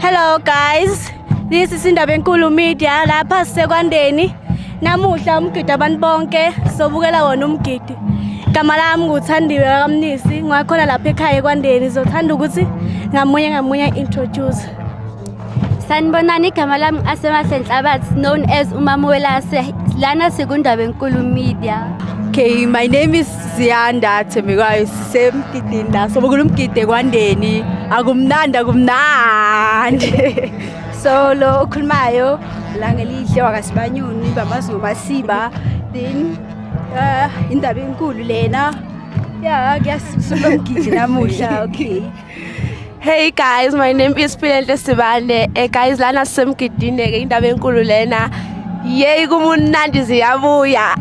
Hello guys, this is Indaba Enkulu Media lapha sisekwandeni. Namuhla umgidi abantu bonke sobukela wona umgidi. Igama lami nguThandiwe kaMnisi, ngiwakhona lapha ekhaya ekwandeni. Zothanda ukuthi ngamunye ngamunye introduce. Sanibonani, igama lami Asemahle Nhlabathi, known as Umamwelase. Lana sikundaba enkulu media. Okay, my name is Ziyanda Thembekwayo, sisemgidini la. Sobukela umgidi ekwandeni. Akumnandi, akumnandi. So lo okhulumayo Langelihle wakaSibanyoni, bamazi ngoMasiba. Then indaba enkulu lena. Yeah, kuyasuka umgidi namuhla. Okay. Hey guys, my name is Philenhle Sibande. Guys, lana sisemgidini ke, indaba enkulu lena. Yey, kumunandi, ziyabuya.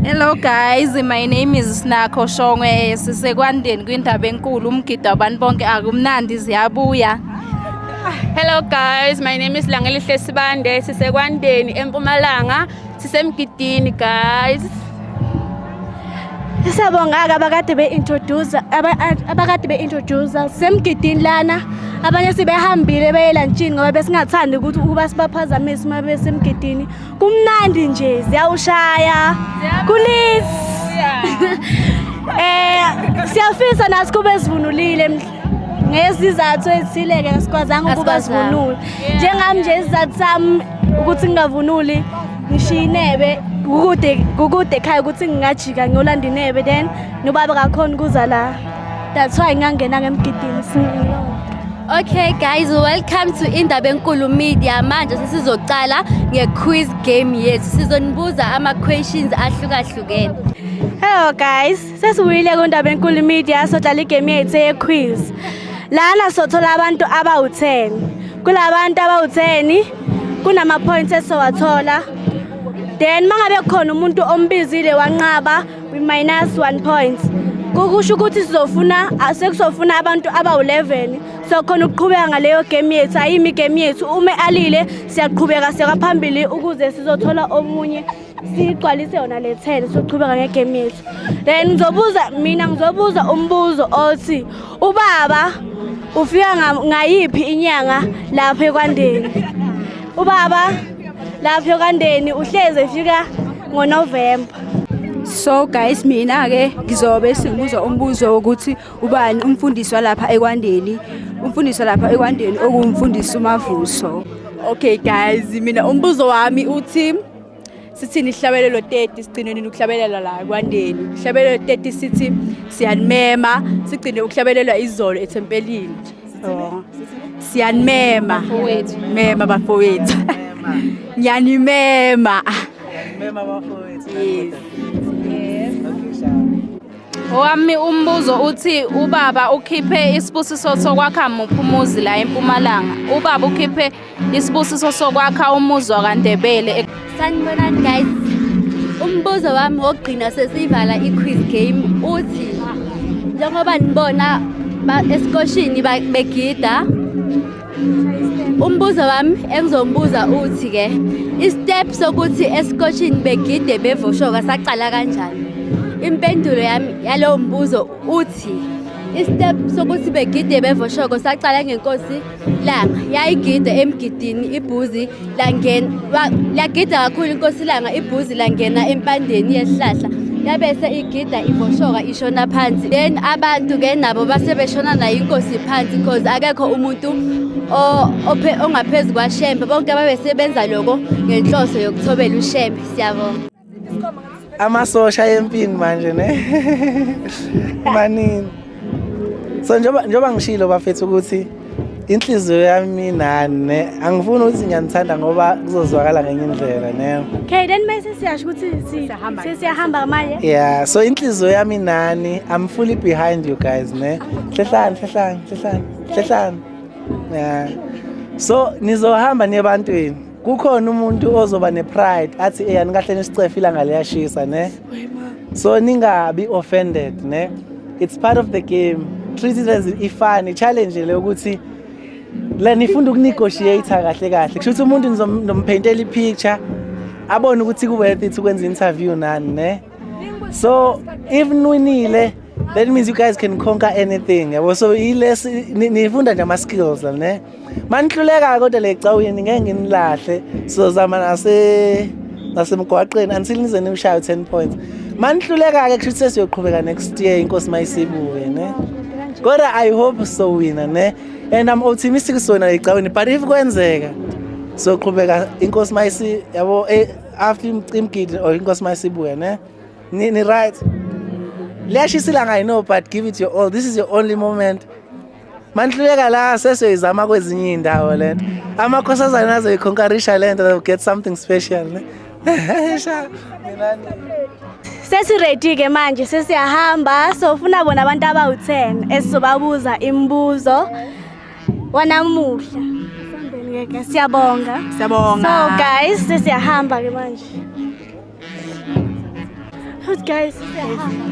Hello guys, my name is Snakho Shongwe. Sisekwandeni kwindaba enkulu, umgidi wabantu bonke, akumnandi, ziyabuya. Hello guys, my name is Langelihle Sibande. Sisekwandeni eMpumalanga, sisemgidini guys. Siyabonga-ke abakade be-introduce, abakade be-introduce semgidini lana. Abanye sebehambile beye lunchini ngoba besingathandi ukuthi ukuba sibaphazamise uma besemgidini. Kumnandi nje, ziyawushaya. Kulisi. Siyafisa nathi kube sivunulile ngezizathu ezithile-ke asikwazanga ukuba Asikwazanga. sivunule. Njengami nje, isizathu sami ukuthi ngingavunuli, ngishiya inebe kukude, kukude ekhaya ukuthi ngingajika ngiyolanda inebe, then nobaba kakhona ukuza la. That's why ngingangenanga emgidini. Okay guys, welcome to Indaba Enkulu Media. Manje sesizocala nge-quiz game yethu. Sizonibuza ama-questions ahlukahlukene. Hello guys, sesibuyile kuNdaba Enkulu Media, sodlala igame yethu ye-quiz. Lana sothola abantu abawu-10. Kulabantu abawu-10 kunama points esowathola. Then mangabe khona umuntu ombizile wanqaba, we minus 1 point. Kukusho ukuthi sizofuna sekusofuna abantu abawu-11 so khona ukuqhubeka ngaleyo game yethu. Ayimi igame yethu, uma alile siyaqhubeka siyakaphambili ukuze sizothola omunye, sigcwalise yona le 10, soqhubeka ngegame yethu. Then ngizobuza mina, ngizobuza umbuzo othi ubaba ufika ngayiphi inyanga lapho ekwandeni? Ubaba lapho ekwandeni uhleze efika ngoNovember. So guys, mina ke ngizobe sengibuza umbuzo wokuthi ubani umfundisi walapha ekwandeni? Umfundisi walapha ekwandeni okuwumfundisi uMavuso. Okay guys, mina umbuzo wami uthi sithini isihlabelelo 30? Sigcine nini ukuhlabelela la ekwandeni? Isihlabelelo 30 sithi siyanimema, sigcine ukuhlabelelwa izolo ethempelini. Oh. Siyanimema. Bafowethu. Mema bafowethu. Ngiyanimema. Mema bafowethu. Yes. Okay, sharp. Owami umbuzo uthi ubaba ukhiphe isibusiso sokwakha muphi umuzi la eMpumalanga? Ubaba ukhiphe isibusiso sokwakha umuzi wakaNdebele. Sanibonani guys. Umbuzo wami wokugcina sesivala i-quiz game uthi njengoba nibona esikoshini begida, umbuzo wami engizombuza uthi ke istep sokuthi esikoshini begide bevoshoka saqala kanjani? Impendulo yami yalowo mbuzo uthi istep sokuthi begide bevoshoko saqala ngenkosi Langa, yayigida emgidini, ibhuzi langena, lagida kakhulu inkosi Langa, ibhuzi langena empandeni yesihlahla, yabese igida ivoshoka ishona phansi. Then abantu ke nabo base beshona nayo inkosi phansi, cause akekho umuntu ongaphezu kwaShembe. Bonke ababesebenza loko ngenhloso yokuthobela uShembe. Siyabonga. Amasosha empini manje ne manini. So njengoba ngishilo bafethu ukuthi inhliziyo yami nani ne, angifuni ukuthi ngiyanithanda ngoba kuzozwakala ngenye indlela ne. Okay, then mase siyasho ukuthi sesiyahamba manje. Yeah, so inhliziyo yami nani, I'm fully behind you guys ne. Hlehlani, hlehlani, hlehlani, hlehlani. Yeah, so nizohamba niye ebantwini, kukhona umuntu ozoba ne-pride athi eya nikahle nisicefe, ilanga liyashisa ne. So ningabi offended ne, it's part of the game. Treat it as ifani challenge le ukuthi la nifunda ukunegotiate kahle kahle. Kusho ukuthi umuntu nizompheyintela i-picture abone ukuthi ku-worth it ukwenza interview nani ne. So if niwinile That means you guys can conquer anything, yabo. So iles nifunda nje ama skills la, ne. Manihluleka kodwa le cawini ngeke nginilahle. Sizozama nasemgwaqeni until nize nimshaye 10 points. Manihluleka ke kusho sesiyoqhubeka next year, inkosi mayisibuye, ne. Kodwa I hope so wina, ne. And I'm optimistic sona ecawini, but if kwenzeka soqhubeka, inkosi mayisi, yabo, after imgidi or inkosi mayisibuya, ne. Ni right. Liyashisa ilanga, I know, but give it your all. This is your only moment. Manihluleka la, sesiyoyizama kwezinye iy'ndawo lento. Amakhosazane azoyikhonkarisha lento, they'll get something special, ne. Sha, mina. Sesi-ready ke manje, sesiyahamba. So ufuna bona abantu abawu-10 esizobabuza imibuzo wanamuhla. Sambeni ke, siyabonga. Siyabonga. So guys, sesiyahamba ke manje. Futhi guys, sesiyahamba.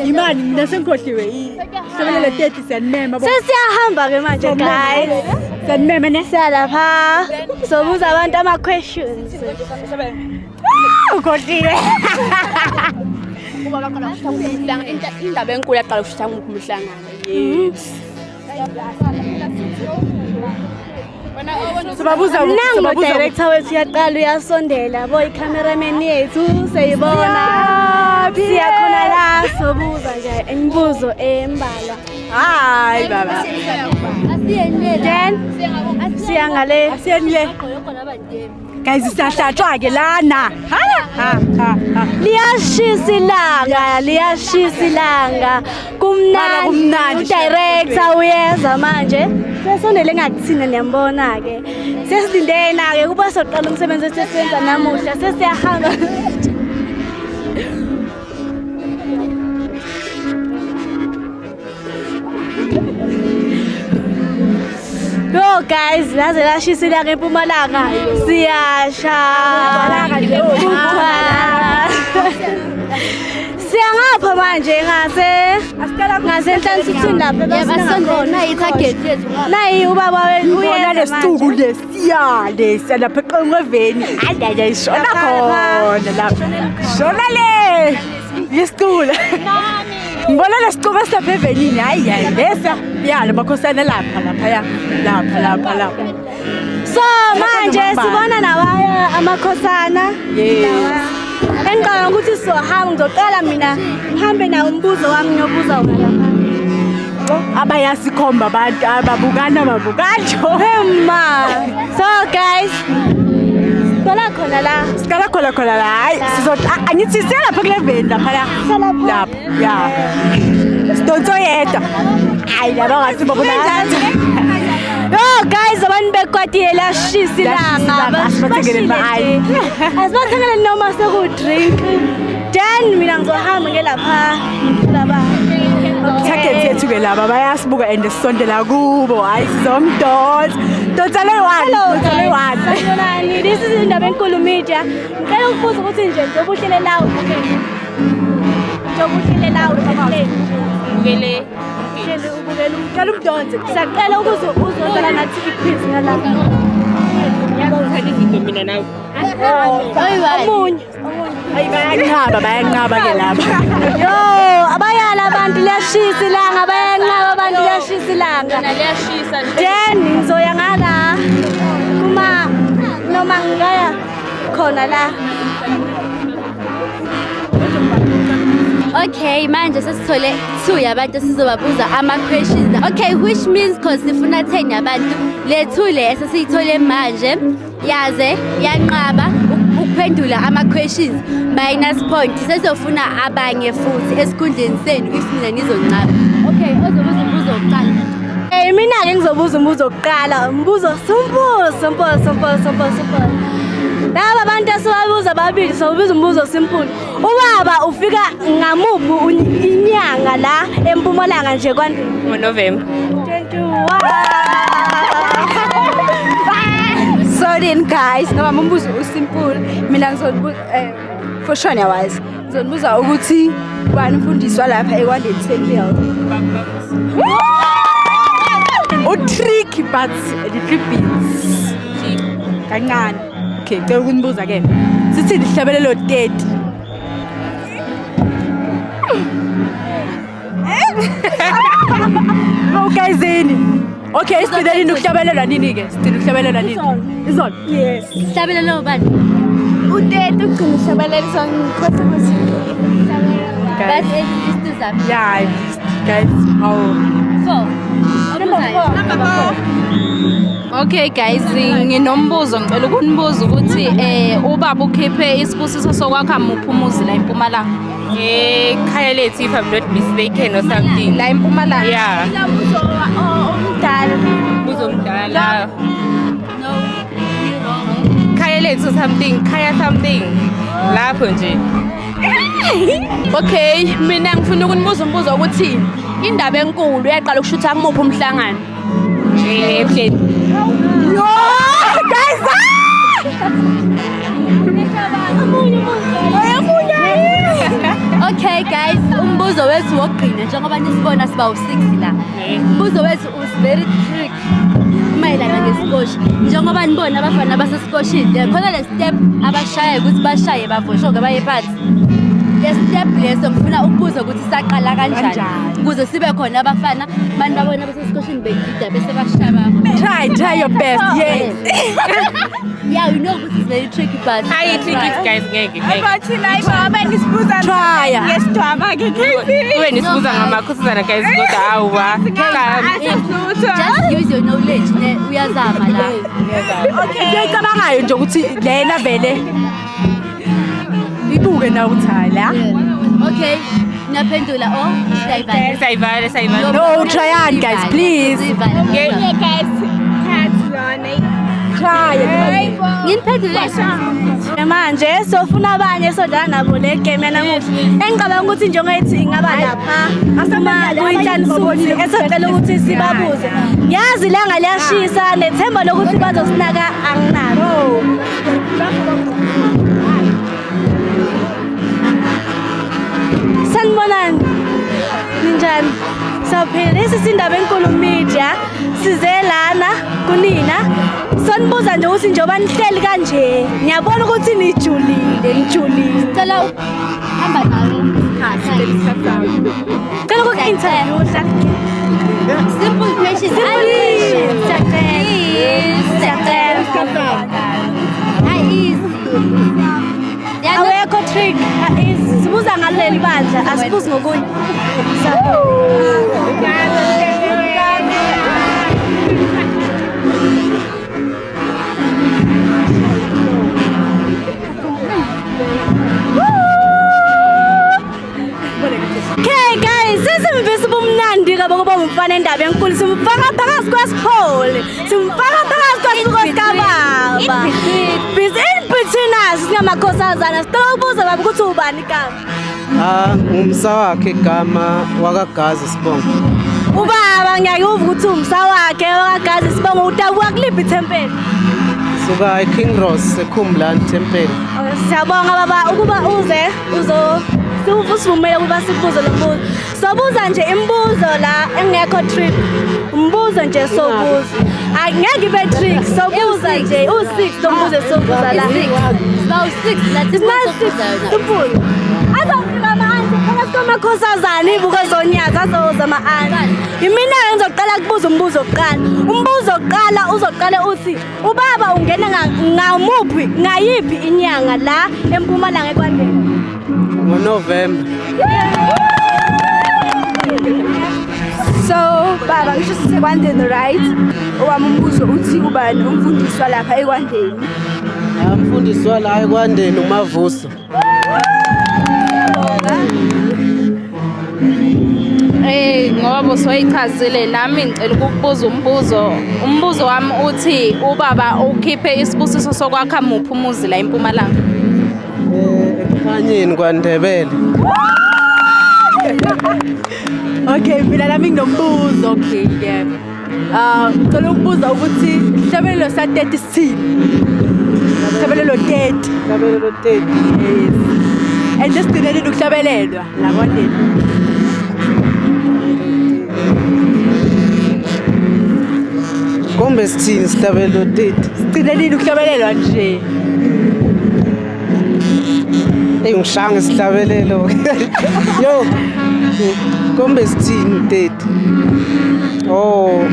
Imani, mina sengikhohliwe ihlabelelo 30, siyanimema bo. Sesiyahamba ke manje, guys. Siyanimema, ne. Siyalapha. Sobuza abantu ama-questions. Ah, ukhohliwe. Indaba enkulu yaqala ukushisa nguphi umhlangano? Yes. Sibabuza. Nangu Sibabuza. director wethu uyaqala uyasondela bo, i-cameraman yethu seyibona. Siyakhona la, sobuza nje imibuzo embalwa. Hayi baba. Then siya ngale. Asiyeni le. Guys, siyahlatshwa ke lana. Ha ha ha ha. Liyashisa ilanga, liyashisa ilanga. Mara Kumnandi. kumnandi. Udirector uyeza manje. Sesondele ngakuthina, niyambona-ke. Sesilinde yena-ke kuba soqala umsebenzi esesiwenza namuhla. Sesiyahamba. Yo guys, laze lashisa ilanga eMpumalanga. Siyasha. Kugcwala. Siya ngapha manje ngase ngasenhlansuthwini lapha Yabasondela, nayi i-target yethu. Nayi ubaba wethu Ubona uyeza lesicuku manje. lesiya lesiya lapha eqongweveni. Hayi hayi, shona Lapha, khona lapha. Shona le. Yesicuku. Ngibona lesicuku esilapha evenini. Hayi hayi, lesa. Ya, lo makhosana lapha lapha ya. Lapha lapha lapha. So manje Lapha sibona nawaya amakhosana. Yes. Lawa. Engicabanga ukuthi sizohamba, ngizoqala mina ngihambe nawo umbuzo wami, ngiyobuza wona lapha. Abayasikhomba abantu ababukana babukana. Hema. So guys, siqala khona la. Siqala khona khona la. Hayi, sizothi angithi siya lapha kule veni lapha la. Salapha. Lapha. Ya. Sidonso yedwa. Hayi, laba ngathi babona. Yo guys, abantu bekwatile, lashisa Lashisa ilanga. ilanga, asibathengele ma-ice. Asibathengele noma seku-drink. Then mina ngizohamba ke lapha laba. Target yethu ke laba, bayasibuka and sisondela kubo. Hayi, sizomdonsa. Donsa le one. Hello Donsa le guys. one. Sanibonani. This is Indaba Enkulu Media. Ngicela ukubuza ukuthi nje njengoba uhlele la ubukele. Njengoba uhlele la ubukele. Bukele. Uhlele ubukele. Ngicela umdonse. Siyacela ukuze uzodlala nathi i-quiz ngala. Ngithanda izinto mina nawe. Omunye. Hayi, bayanqaba, bayanqaba ke laba. Yo, abayala abantu, liyashisa ilanga, bayanqaba abantu, liyashisa ilanga. Liyashisa nje. Then ngizoya ngala kuma noma ngingaya khona la. Okay, manje sesithole two yabantu esizobabuza ama-questions. Okay, which means cause sifuna 10 yabantu, le two le esesiyithole manje yaze yanqaba ukuphendula ama-questions, minus point. Sesizofuna abanye futhi esikhundleni senu if nina nizonqaba. Okay, ozobuza umbuzo wokuqala. Mina-ke ngizobuza umbuzo wokuqala, umbuzo simple, simple, simple, simple, simple. Laba bantu esibabuza babili, sobuza umbuzo simple. Ubaba ufika ngamuphi inyanga la eMpumalanga nje kwaNdini? NgoNovember. 21. Sorry guys, ngoba umbuzo usimple. Mina ngizonibuza for sure niyawazi. Ngizonibuza ukuthi ubani umfundisi walapha eKwandeni Temple. U-tricky but a little bit. Kancane. Okay, ngicela ukunibuza ke. Sithini ihlabelelo 30? Oh guys yini? Okay, sigcine nini ukuhlabelelwa nini ke? Sigcine ukuhlabelelwa nini? Izolo. Yes. Hlabelelo ubani? Utete ugcina uhlabelela izolo ngikhohle ukuthi But it's zami. Yeah, guys. How? 4. Number 4. Number 4. Okay guys, nginombuzo ngicela ukunibuza ukuthi ubaba ukhiphe isibusiso sokwakha muphi umuzi la eMpumalanga? Ekhaya lethu, if I'm not mistaken or something. La eMpumalanga. Yeah. Umbuzo omdala. Mbuzo omdala. No. You wrong. Khaya lethu something, khaya something. Lapho nje. Okay, mina ngifuna ukunibuza umbuzo ukuthi indaba enkulu yaqala ukushutha kumuphi umhlangano? Ebuhleni. Yo, guys. Okay guys, umbuzo wethu wokugcina njengoba nisibona siba u6 la. Umbuzo wethu is very tricky. Mayelana ngesikoshi. Njengoba nibona abafana basesikoshini, khona le step abashaye ukuthi bashaye bavoshoke baye phansi. Le step leso ngifuna ukubuza ukuthi saqala kanjani ukuze sibe khona abafana bantu babona basesikoshini begida bese bashaya bavo. Try your best. Yes. Yeah, you know ukuthi it's very tricky but Hayi tricky guys, ngeke ngeke. Try. Kube nisibuza ngamakhosazana guys kodwa hawa. Just use your knowledge ne uyazama la. Okay. Ngiyacabangayo nje ukuthi lena vele ibuke na ukuthi hayi la. Okay, niyaphendula oh siyayivala. Sayivala sayivala. No, try on, guys, please. Yeah, guys. Try. Nginiphendule. Manje sofuna abanye sodlala nabo le game yanamuhla. Engicabanga ukuthi njengoba ithi ingaba lapha uma kuyinhlansuthi esocela ukuthi sibabuze. Yazi ilanga liyashisa nethemba lokuthi bazosinaka anginalo. Sanibonani. Ninjani? Siyaphila. Lesi sindaba enkulu media. Size lana kunina. Sonibuza nje ukuthi njengoba nihleli kanje, ngiyabona ukuthi nijulile, nijulile. Cela hamba nawe isikhathi. Cela uku-interview Simple questions. Siyacela. Easy. Awekho trick, easy. Sibuza ngaleli bandla, asibuzi ngokunye. Okay guys, sesimvisa ubumnandi kabo kuba umfana endaba enkulu simfaka phakathi kwesipholi, simfaka phakathi kwesiko sikababa. In between us singamakhosazana, sicela ukubuza baba ukuthi ubani igama? Ah, ngumsa wakhe igama wakaGazi Sibongo. Ubaba ngiyakuva ukuthi umsa wakhe wakaGazi Sibongo udabuka kuliphi ithempeli? Suka eKing Ross eKhumlani Temple. Siyabonga baba ukuba uze uzo usivumele ukuba sibuze lo mbuzo. Sobuza nje imibuzo la engekho trick. Umbuzo nje sobuza. Angeke ibe trick, sobuza nje u6 lo mbuzo sobuza la. Siba u6 la sibuza yona. Simple. Azofika ama-anti phakathi kwamakhosazana iy'buko zonyazi azoza ama-anti. Yimina-ke ngizoqala kubuza umbuzo wokuqala. Umbuzo wokuqala uzoqala uthi ubaba ungena ngamuphi ngayiphi inyanga la eMpumalanga eKwandeni? NgoNovember. So baba ngisho sisekwandeni right? Owami umbuzo uthi ubani umfundisi walapha eKwandeni? Umfundisi wala eKwandeni uMavuso. Ngoba usoyichazile nami ngicela ukukubuza umbuzo. Umbuzo wami uthi ubaba ukhiphe isibusiso sokwakha muphi umuzi la eMpumalanga? Ekukhanyeni kwaNdebele. Okay, mina nami nginombuzo okay ke. Ngicela ukubuza ukuthi ihlabelelo sa-30 sithini? Ihlabelelo 30. Ihlabelelo 30. Yes. And lesigcine nini ukuhlabelelwa la kwaNdeni? Kombe sithini isihlabelelo 30? Sigcine nini ukuhlabelelwa nje? Hey, ngishaya ngesihlabelelo. Yo. Kombe sithini 30? Oh,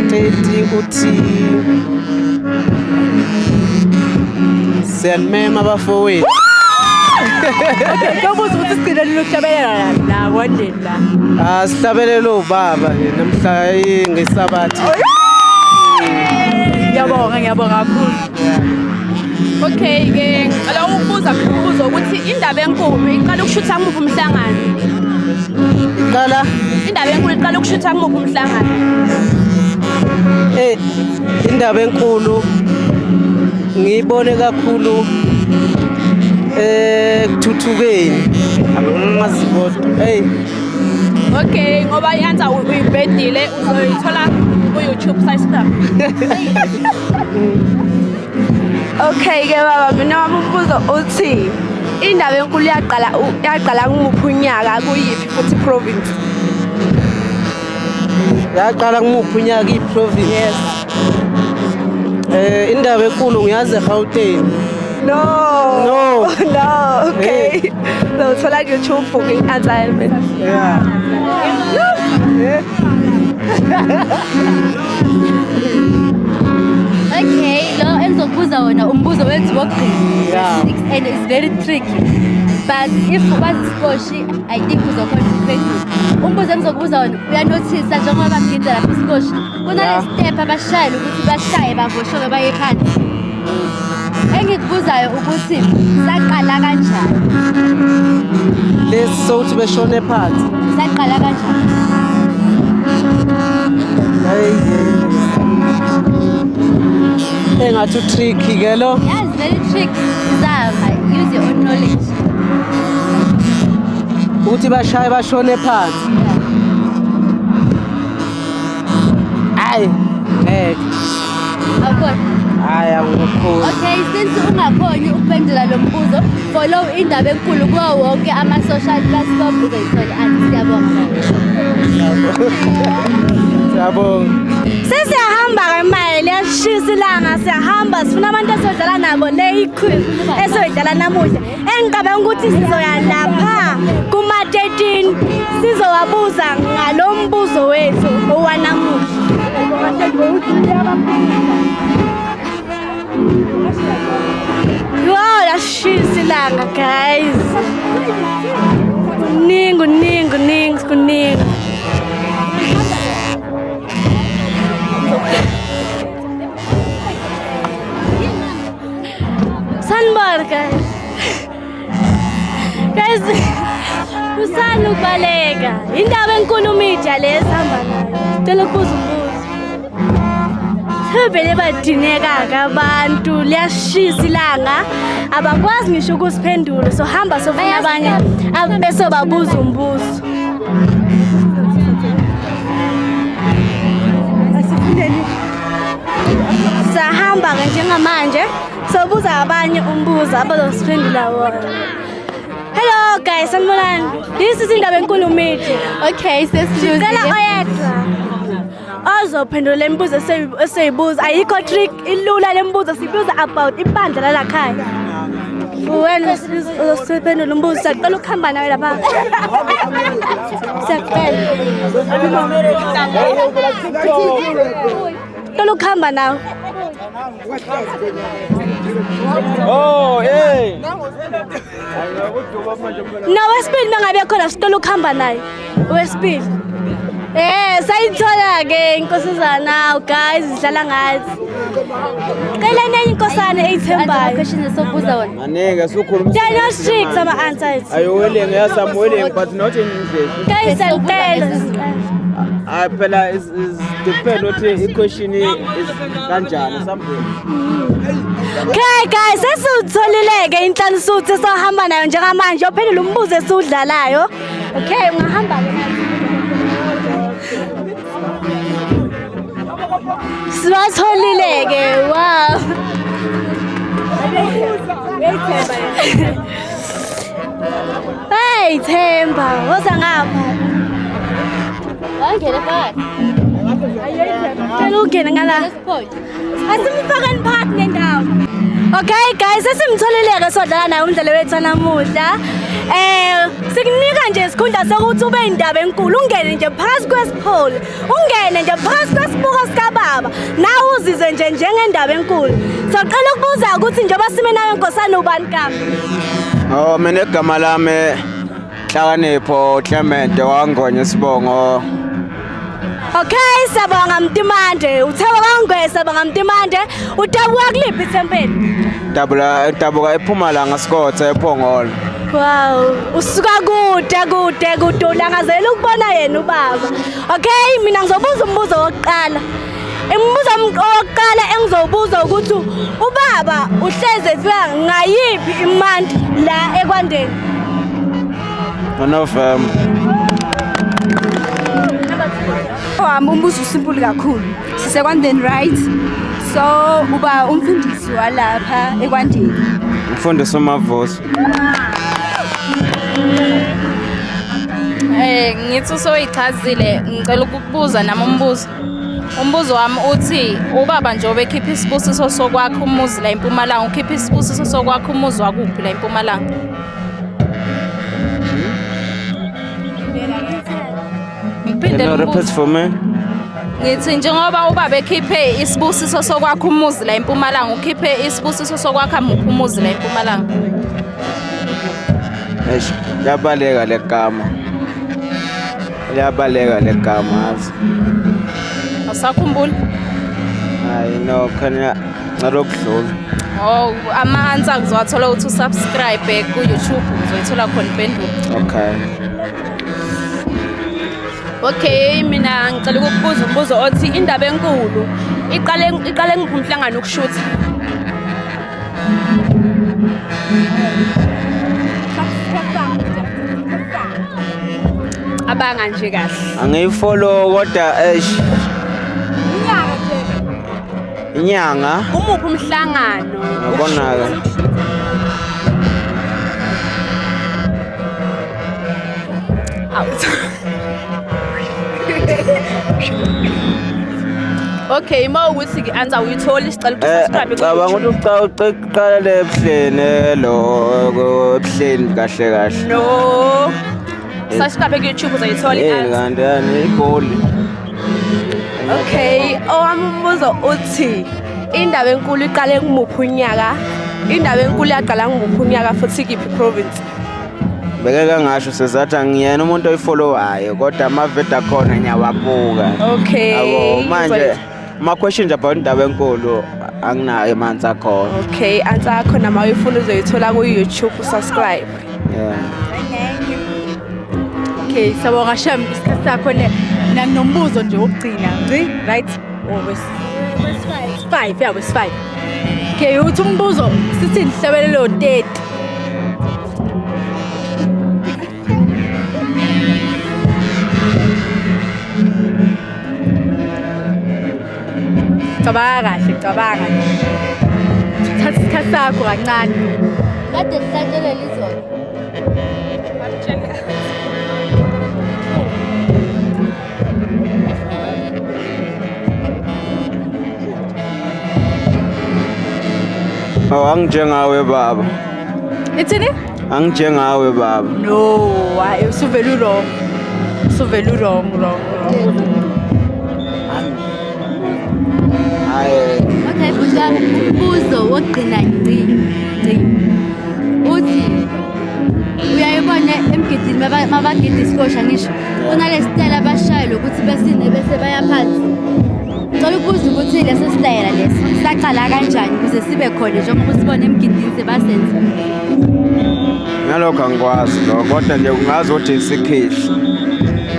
30 uthi siyanimema abafowethu. Okay, kuyobuza ukuthi sigcine nini ukuhlabelela la la kwandeni la. Ah, sihlabelele ubaba nje namhla ngesabatha. Ngiyabonga, ngiyabonga kakhulu. Okay ke ngicela ukubuza mina umbuzo ukuthi indaba enkulu iqala ukushutha kumuphi umhlangano? Iqala Indaba enkulu iqala ukushutha kumuphi umhlangano? Indaba enkulu ngiyibone kakhulu ekuthuthukeni. Angazi kodwa. Hey. Okay, ngoba i-answer uyibhedile uzoyithola ku-YouTube site. Okay ke baba, mina wami umbuzo uthi indaba enkulu yaqala kumuphi unyaka, kuyiphi futhi province? Yaqala kumuphi unyaka, i-province? Yes. Indaba enkulu ngiyazi eGauteng. No. No. No, okay. Uzothola ku-YouTube i-answer mina. Yeah. Okay, lo engizokubuza wona umbuzo wethu wokugcina. Yeah. Six, and it's very tricky. But if ukwazi isikoshi, I think uzokhona ukuphendula. Umbuzo engizokubuza wona uyanothisa njengoba bagida lapha isikoshi. Kunale step abashayela ukuthi bashaye bavoshoke baye phansi. Engikubuzayo ukuthi saqala kanjani? Lesi sokuthi beshone phansi. Saqala kanjani? Hey. Engathi u-tricky ke lo. Yeah, it's very tricky. Zama, use your own knowledge. Ukuthi bashaye bashone phansi. Hayi, ngeke. Awukhona. Hayi, angikhoni. Okay, since ungakhoni ukuphendula lo mbuzo, follow indaba enkulu kuwo wonke ama-social platform uzoyithola i-answer. Siyabonga. Siyabonga. Sesiyahamba ke manje, liyashisa ilanga, siyahamba sifuna abantu esodlala nabo le i-quiz esoyidlala namuhla. Engicabanga ukuthi sizoya lapha kuma-13 sizowabuza ngalo mbuzo wethu owanamuhla. Yo, liyashisa ilanga guys. Kuningi, kuningi, kuningi, kuningi. Sanibona guys. Guys, usani ukubaleka. Indaba enkulu media le esihamba nayo. Cela ukubuza umbuzo. Sebevele badineka-ke abantu, liyashisa ilanga. Abakwazi ngisho ukusiphendula. So hamba sofuna abanye bese babuza umbuzo. Sahamba-ke njengamanje sobuza abanye umbuzo abazosiphendula wona. Hello guys, sanibonani. This is Indaba Enkulu Media. Okay, sesizuzile. Sicela oyedwa ozophendula le mibuzo esiyibuza. Ayikho trick, ilula le mibuzo, sibuza about ibandla lalakhaya. Wena uzosiphendula umbuzo, siyacela ukuhamba nawe lapha. Siyacela. Cela ukuhamba nawe. Oh, hey. No, wesibili mangabe khona sicela ukuhamba naye. Wesibili. Sayithola ke inkosazana, guys, idlala ngathi. Cela nenye inkosana eyithembayo. Questions esokubuza wona. Maningi asukhuluma. They are not strict ama answers. Are you willing? Yes, I'm willing, but not in English. Guys, siyacela. Hayi phela is depend ukuthi i-question is kanjani something. Okay guys, sesiwutholile ke inhlansuthi esahamba nayo njengamanje. Ophendula umbuzo esiwudlalayo. Okay, ungahamba ke manje. Siwatholile ke, wow. Hey Themba, woza ngapha. Wangena phakathi. Cela ungene ngala. Asimfakeni phakathi nendawo. Okay guys, sesimtholile-ke sodlala naye umdlalo wethu namuhla. Sikunika nje isikhundla sokuthi ube indaba enkulu, ungene nje phakathi kwesipholi, ungene nje phakathi kwesibuko sikababa, nawe uzizwe nje njengendaba enkulu. Soqala ukubuza ukuthi njengoba sime nawe nkosana ubani gama? Oh, mina igama lami Nhlakanipho Clement waNgonya isibongo. Okay, siyabonga Mtimande. Uthe wakwaNgwe, siyabonga Mtimande. Udabuka kuliphi ithempeli? Dabula dabuka ePhumalanga Sikothe ePhongolo. Wow, usuka kude kude kude ulangazela ukubona yena ubaba. Okay, mina ngizobuza umbuzo wokuqala. Umbuzo wokuqala engizowubuza ukuthi ubaba uhleze efika ngayiphi imandi la ekwandeni? NgoNovember. Wami umbuzo usimple kakhulu. Sisekwandeni, right? So uba umfundisi walapha ekwandeni? Mfundisi uMavuso. Ngithi usoyichazile, ngicela ukukubuza nami umbuzo. Umbuzo wami uthi ubaba njengoba ekhipha isibusiso sokwakha umuzi la eMpumalanga, ukhipha isibusiso sokwakha umuzi wakuphi la eMpumalanga? Ngiphinde Can you repeat ngimbuze. for me? Ngithi njengoba ubaba ekhiphe isibusiso sokwakha umuzi la eMpumalanga, ukhiphe isibusiso sokwakha muphi umuzi la eMpumalanga? Eish, liyabaleka le gama. Liyabaleka le gama yazi. Awusakhumbuli? Hayi no, khona ngicela ukudlula. Oh, ama-answer ngizowathola ukuthi usubscribe ku-YouTube, uzoyithola khona impendulo. Okay. Okay, mina ngicela ukukubuza umbuzo othi indaba enkulu iqale ngiphi umhlangano ukushutha? Cabanga nje kahle. Angiyifollow kodwa eish. Inyanga Kumuphi umhlangano? Ngabona ke. Out. Okay, uma ukuthi ke answer uyitholi, sicela ukuthi subscribe. Cabanga ukuthi uqala le ebuhleni lo ebuhleni kahle kahle. No. Subscribe ku YouTube uzoyithola i-answer. Kanti yani igoli. Okay, owami umbuzo uthi indaba enkulu iqale kumuphi unyaka? Indaba enkulu yaqala ngumuphi unyaka futhi kiphi province? Beke ngasho sezathi angiyena umuntu oyifollowayo kodwa amavidiyo akhona ngiyawabuka. Okay. Yabo manje ama questions about indaba enkulu anginayo amanzi akhona. Okay, answer yakho nama uyifuna uzoyithola ku YouTube, subscribe. Yeah. Okay, siyabonga shem isikhathi sakho ne. Mina nginombuzo nje wokugcina, ngci, right? Or wes 5, yeah, wes 5. Okay, uthi umbuzo sithini ihlabelelo 30? Cabanga kahle, cabanga nje. Thatha isikhathi sakho kancane. Kade sihlatshelele izolo. Oh, anginjengawe baba. Ithini? Anginjengawe baba. No, hayi usuvele wrong. Usuvele wrong, wrong, wrong. Hayi. Okay, bhuti wami, umbuzo wokugcina ngci ngci. Uthi uyayibona emgidini mabagida isikosha ngisho kunale sitayela abashayo lokuthi besine bese baya phansi. Ngicela ukubuza ukuthi leso sitayela leso saqala kanjani ukuze sibe khona njengoba usibona emgidini sebasenza. Ngalokho angikwazi lokho kodwa nje ungazi ukuthi isikhihli.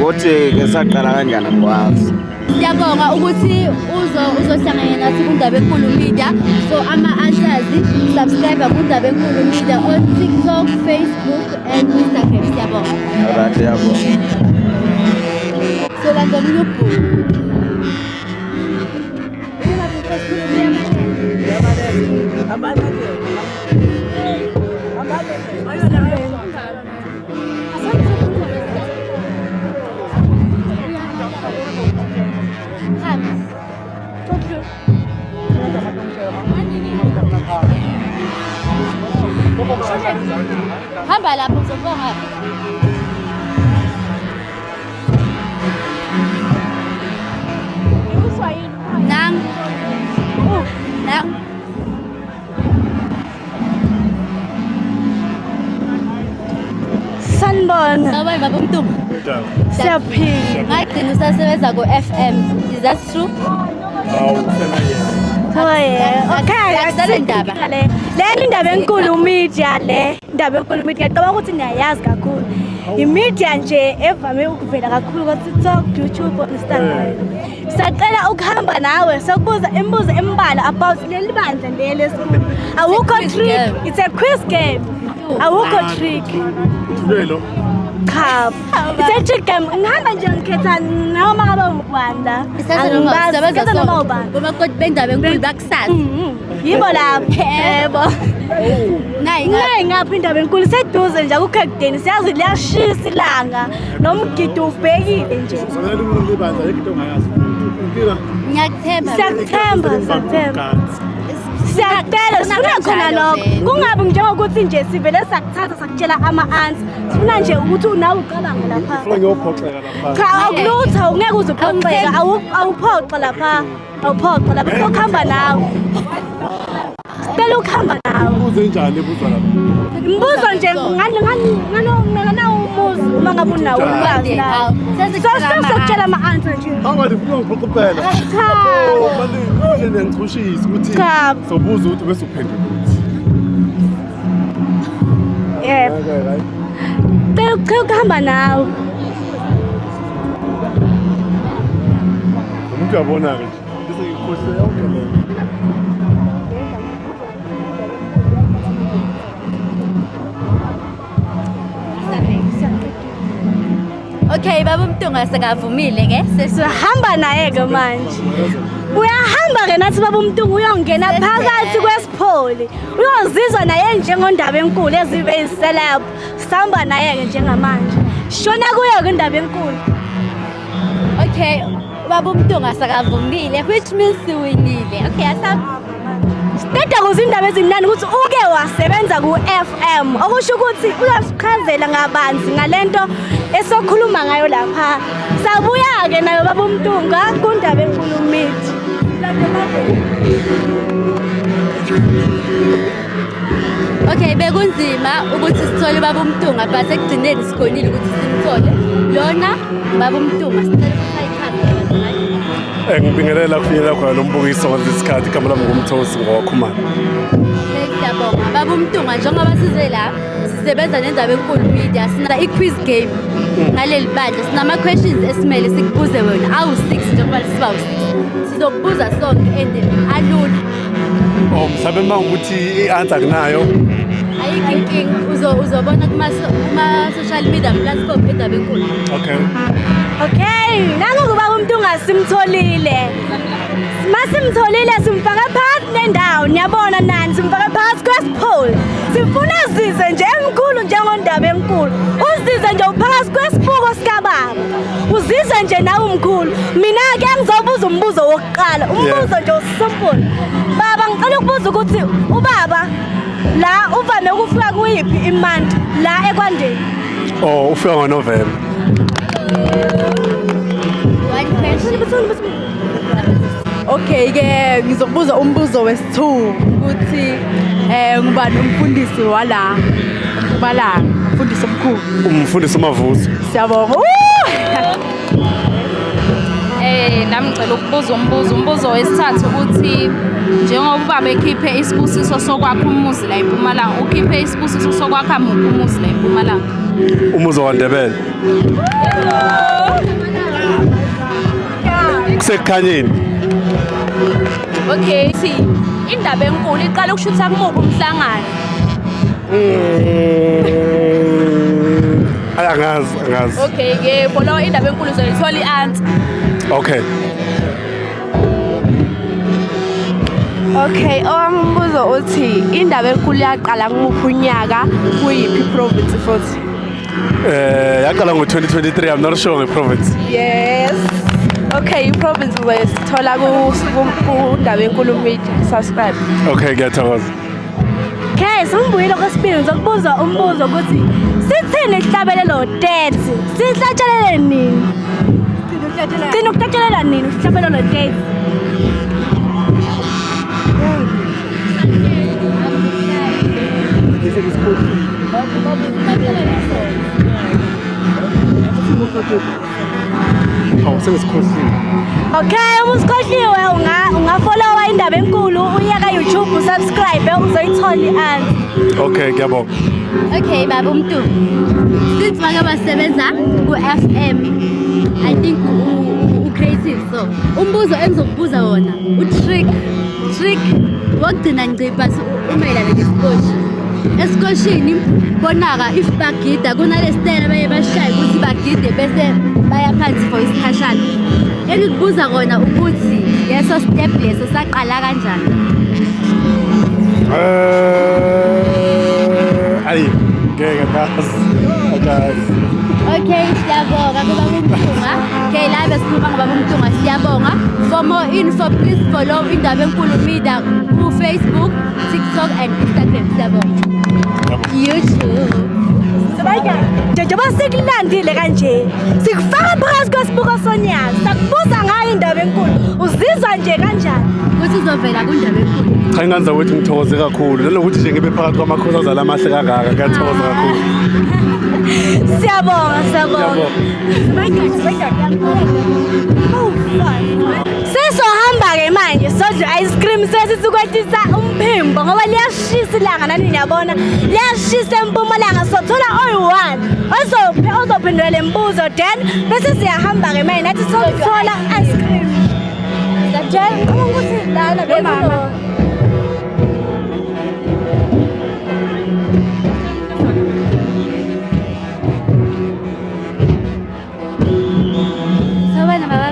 Ukuthi ke saqala kanjani angikwazi. Siyabonga ukuthi uzohlangana nathi kuNdaba Enkulu Media. So ama-answers, subscribe kuNdaba Enkulu Media on TikTok, Facebook and Instagram. Siyabonga. Alright, yabonga. So landela ubhuku. Hamba lapho uzobuka ngapha. Nang. Nang. Sanibona. Sawubona baba uMntungwa. Siyaphila. Ngagcina usasebenza ku-FM. Is that true? Oh yeah. Okay. Akusale ndaba. Le le indaba enkulu media le. Indaba enkulu media ngicabanga ukuthi niyayazi kakhulu. I-media nje evame ukuvela kakhulu ku TikTok, YouTube, Instagram. Sacela ukuhamba nawe sokubuza imibuzo embalwa about leli bandla leli esikhulu. Awukho quiz trick. game. It's a quiz game. Awukho trick. Lelo. Cha. It's a trick game. Ngihamba nje ngikhetha noma ngabe ubani la. Angibazi. Sebenza Ngikhetha noma ubani. Bomakoti bendaba enkulu bakusasa. Yibo lapho. Yebo. Nayi Nayi ngapha indaba enkulu seduze nje akukho ekudeni siyazi liyashisa ilanga nomgidi ubhekile nje. Uzonela umuntu libandla ayikho into ongayazi. Inkinga Ngiyakuthemba. Siyakuthemba, siyakuthemba. Siyacela sifuna khona lokho. Kungabi njengokuthi nje sivele sakuthatha sakutshela ama-answer. Sifuna nje ukuthi nawe ucabange lapha. ufuna ngiyophoxeka lapha. Cha akulutho ungeke uze uphoxeke awuphoxe lapha. Awuphoxe lapha sokuhamba nawe. Sicela ukuhamba nawe. Ubuze njani ebuzwa lapha? Imibuzo nje ngani ngani nganawo umuzi uma ngabe unawo ulwazi la. Sesokutshela ama-answer nje. Angathi ufuna ngiphoxe kuphela. Cha. Manje niyangichushisa ukuthi Cha. sobuza ukuthi bese uphendula ukuthi. Yebo. Okay, right. Cela cela ukuhamba nawe. Umuntu uyabona-ke nje. Bese ngikhohlwe yonke le nto. Okay, baba uMntungwa sekavumile ke. Sihamba naye ke manje. Uyahamba ke nathi baba uMntungwa uyongena phakathi kwesipholi. Uyozizwa naye njengondaba enkulu ezibe iceleb. Sihamba naye ke njengamanje. Shona kuyo ke indaba enkulu. Okay, baba uMntungwa sekavumile which means siwinile. Okay, asam Siqeda kuza indaba ezimnandi ukuthi uke wasebenza ku-FM okusho ukuthi uyasichazela ngabanzi ngalento esokhuluma ngayo lapha. Sabuya-ke nayo baba uMntungwa kundaba enkulu media. Okay, bekunzima ukuthi sithole baba uMntungwa but ekugcineni sikhonile ukuthi simthole. Lona baba uMntungwa sicela ukuthi ayichaze kabanzi. Ngibingelela kufinyelela khona lo mbukiso ngalesi sikhathi igama lami nguMthosi ngokwaKhumalo. Okay, siyabonga. Baba uMntungwa njengoba size la sisebenza nendaba enkulu media sina i-quiz game ngaleli bandla sinama questions esimele sikubuze wena awu-6 njengoba siba u-6 sizokubuza sonke and alula. Oh, mhlawumbe uma ukuthi i-answer kunayo. Ayikho inkinga uzobona kuma-social media platform endaba enkulu. Okay. Okay, nangu ubaba uMntungwa simtholile. Masimtholile simfaka phakathi nendawo, niyabona nani simfaka phakathi kwesipholi. Sifuna zize nje emkhulu njengondaba enkulu. Uzize nje uphakathi kwesibuko sikababa. Uzize nje nawe umkhulu. Mina ke ngizobuza umbuzo wokuqala. Umbuzo nje osimple. Baba ngicela ukubuza ukuthi ubaba la uvame ukufika kuyiphi imonth la ekwandeni? Oh, ufika ngoNovember. One question. Okay ke ngizokubuza umbuzo wesi-2 ukuthi ngubani umfundisi wala eMpumalanga, umfundisi omkhulu. Umfundisi uMavuso. Siyabonga. Nami ngicela ukubuza umbuzo wesithathu ukuthi njengoba ubaba ekhiphe isibusiso sokwakha umuzi la eMpumalanga, ukhiphe isibusiso sokwakha muphi umuzi la eMpumalanga? Umuzi waKwaNdebele. Kusekukhanyeni. Okay, thi indaba enkulu iqala ukushutha kumuphi umhlangano? Ay, angazi, angazi. Okay ke follow indaba enkulu uzoyithola i-answer. Okay. Okay, owami umbuzo uthi indaba enkulu yaqala kumuphi unyaka kuyiphi province futhi? Yaqala ngo-2023, I'm not sure nge-province. Yes. Okay, i-province uzoyithola ku Ndaba Enkulu Media. Subscribe. Okay, ngiyathokoza. Okay, sengibuyile kwesibili ngizokubuza umbuzo ukuthi sithini isihlabelelo 30? Sihlatshelele nini? Gcina ukuhlatshelela nini isihlabelelo 30? Hawu, sengisikhohliwe. Okay, uma usikhohliwe ungafollowa Indaba Enkulu uye ka-YouTube usubscribe uzoyithola i-answer. Okay, ngiyabonga. Okay, baba uMntu. Since make basebenza ku-FM, I think u-creative, so umbuzo engizokubuza wona u-trick trick wokugcina ngci, but umayelana nesikotshi. Esikoshini bonaka if bagida kunale stela baye bashaye ukuthi bagide bese baya phansi for isikhashana. Engikubuza kona ukuthi leso step leso saqala kanjani? Ayi, ngeke ngazi. Akazi. Okay, siyabonga kubaba uMntungwa. Okay, la besikhuluma ngobaba uMntungwa, siyabonga. For more info, please follow Indaba Enkulu Media ku-Facebook, TikTok and Instagram. Siyabonga. YouTube. Njengoba sikulandile kanje, sikufaka phakathi kwesibuko sonyaka, sakubuza ngayo Indaba Enkulu. Uzizwa nje kanjani? Ukuthi uzovela kuNdaba Enkulu. Cha, inganza ukuthi ngithokoze kakhulu. Nanokuthi nje ngibe phakathi kwamakhosazana amahle kangaka, ngiyathokoza kakhulu. Siyabonga, siyabonga. Sesohamba-ke manje sodla ice cream, sesithi ukwehlisa umphimbo ngoba liyashisa ilanga, nani niyabona liyashisa eMpumalanga. Sothola oyi-one ozophendula le mbuzo, then bese siyahamba-ke manje nathi sothola ice cream. Jen, ngicabanga ukuthi lana bekuno Sawubona baba.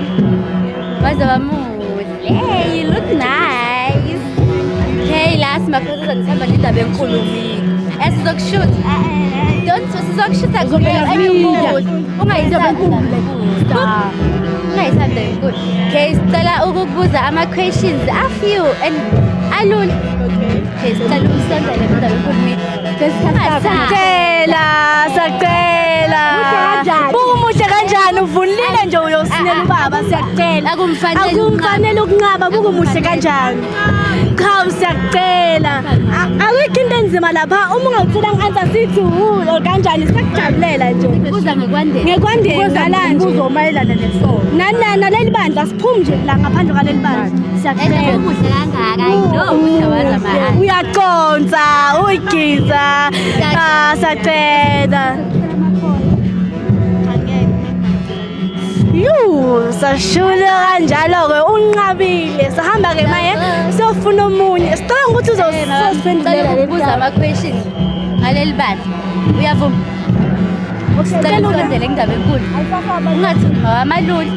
Waze wamuhle. Hey, you look nice. Okay, la simakhosazana sihamba neNdaba Enkulu mina. Eh, sizokushutha. Don't sizokushutha. Uzovela media. Ungayisabi. Ungayisabi Indaba Enkulu. Okay, sicela ukukubuza ama questions a few and alula. Okay, sicela usondele kuNdaba Enkulu mina. Sacela, sacela. Buka umuhle kanjani, uvunulile nje uyosinela ubaba, siyacela. Akumfanele. Akumfanele ukunqaba, buka umuhle kanjani. Cha, siyacela. Akukho into enzima lapha, uma ungawuthola ngi-answer sithi wu or kanjani, siyakujabulela nje. Buza ngekwandeni. Ngekwandeni ngala nje. Umbuzo omayelana nesonto. Naleli bandla siphumi nje la ngaphandle kwaleli bandla. Siyacela. Umuhle kangaka, I know ukuthi awazi ama Uyaconsa, uyigiza. Ah, siyacela. Yu, sashula kanjalo-ke unqabile. Sahamba-ke maye siyofuna omunye. Sicabanga ukuthi uzosiphendulela leli Ukubuza daba. ama-questions ngaleli bandla. Uyavuma? Sicela usondele kuNdaba Enkulu. Ungathi mawamalula.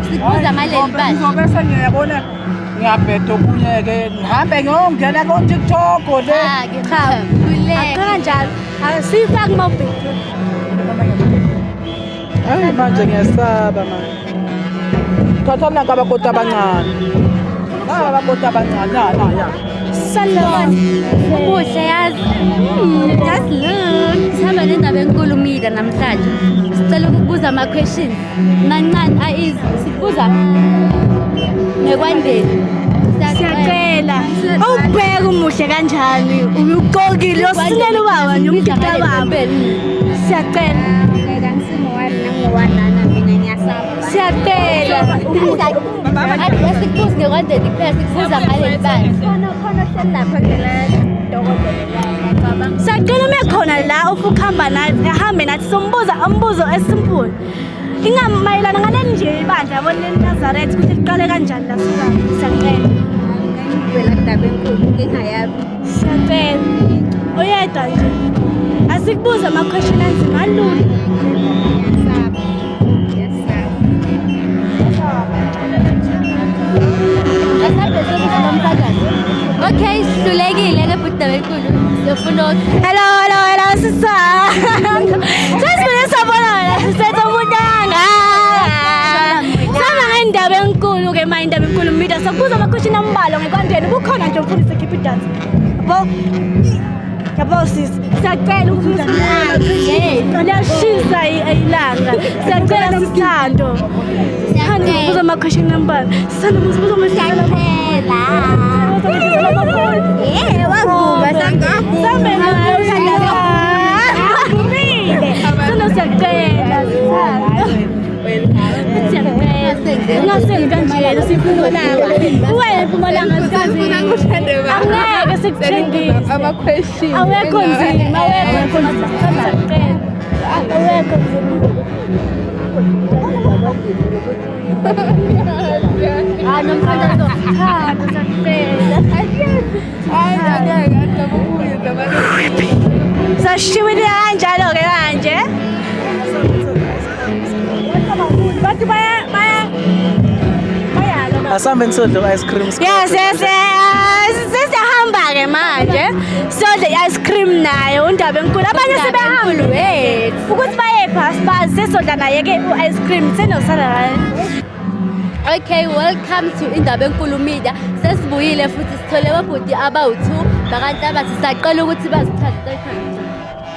Sikubuza ngaleli bandla. Ngizobe sengiyabona ngiyabheda okunye-ke, ngihambe ngiyongena ko-TikTok le. Cha, Akukho kanjalo. Asifaki mawubhedwe. Hayi, manje ngiyasaba manje. Thatha nanka abakoti abancane. Naba abakoti abancane, na na ya. Salibona. Umuhle yazi. Just look. Sihamba neNdaba Enkulu Media namhlanje. Sicela ukukubuza ama-questions. Mancane a-easy. Sikubuza ngekwandeni. Siyacela. Ubheke umuhle kanjani? Uyugqokile uyosinela ubaba nje umgida baba. Siyacela. Siyacela. Asikubuzi ngekwandeni kuphela, sikubuza ngaleli bandla. Siyacela uma ekhona la ufuna ukuhamba nathi, ahambe nathi sombuza umbuzo esimple. Ingamayelana ngaleli nje ibandla yabona leli Nazareth ukuthi liqale kanjani la suka. Siyacela. Siyacela. Oyedwa nje. Asikubuze ama-question anzima alula. Asambe siyofuna umsakazo. Okay, sihlulekile ke bhuti Ndaba Enkulu. Siyofuna Hello, hello, hello, sisa. Sesifune sabona wena sisethe umuntu kangaka. Sama ngeNdaba Enkulu. enkulu-ke ma indaba enkulu media sokubuza amakhweshini ambalwa ngekwandeni bukhona nje umfundisi ekhipha idansi yabo yabo sisi siyacela ukuthi liyashisa ilanga siyacela sisithando sithanda ukubuza amakhweshini ambalwa sithanda ukubuza amakhweshini siyacela sithando ungasenzi kanjena simpumalanga uwena mpumalanga angeke sikuthengise awekho nzima awekho nzima awekho nzima. Ah, nomthandazo thando siyacela. Sashiwile kanjalo-ke kanje. Bantu baya baya bayalo. Asambe nisodla ice cream. Yes, yes, yes. Sesiyahamba-ke manje. Siyodla i-ice cream naye undaba enkulu. Abanye sebehamba wethu. Ukuthi bayephi asibazi sesodla naye-ke u-ice cream senosala la. Okay, welcome to Indaba Enkulu Media. Sesibuyile futhi sithole ababhuti abawu-2 bakanhlabathi sisaqela ukuthi bazithathe.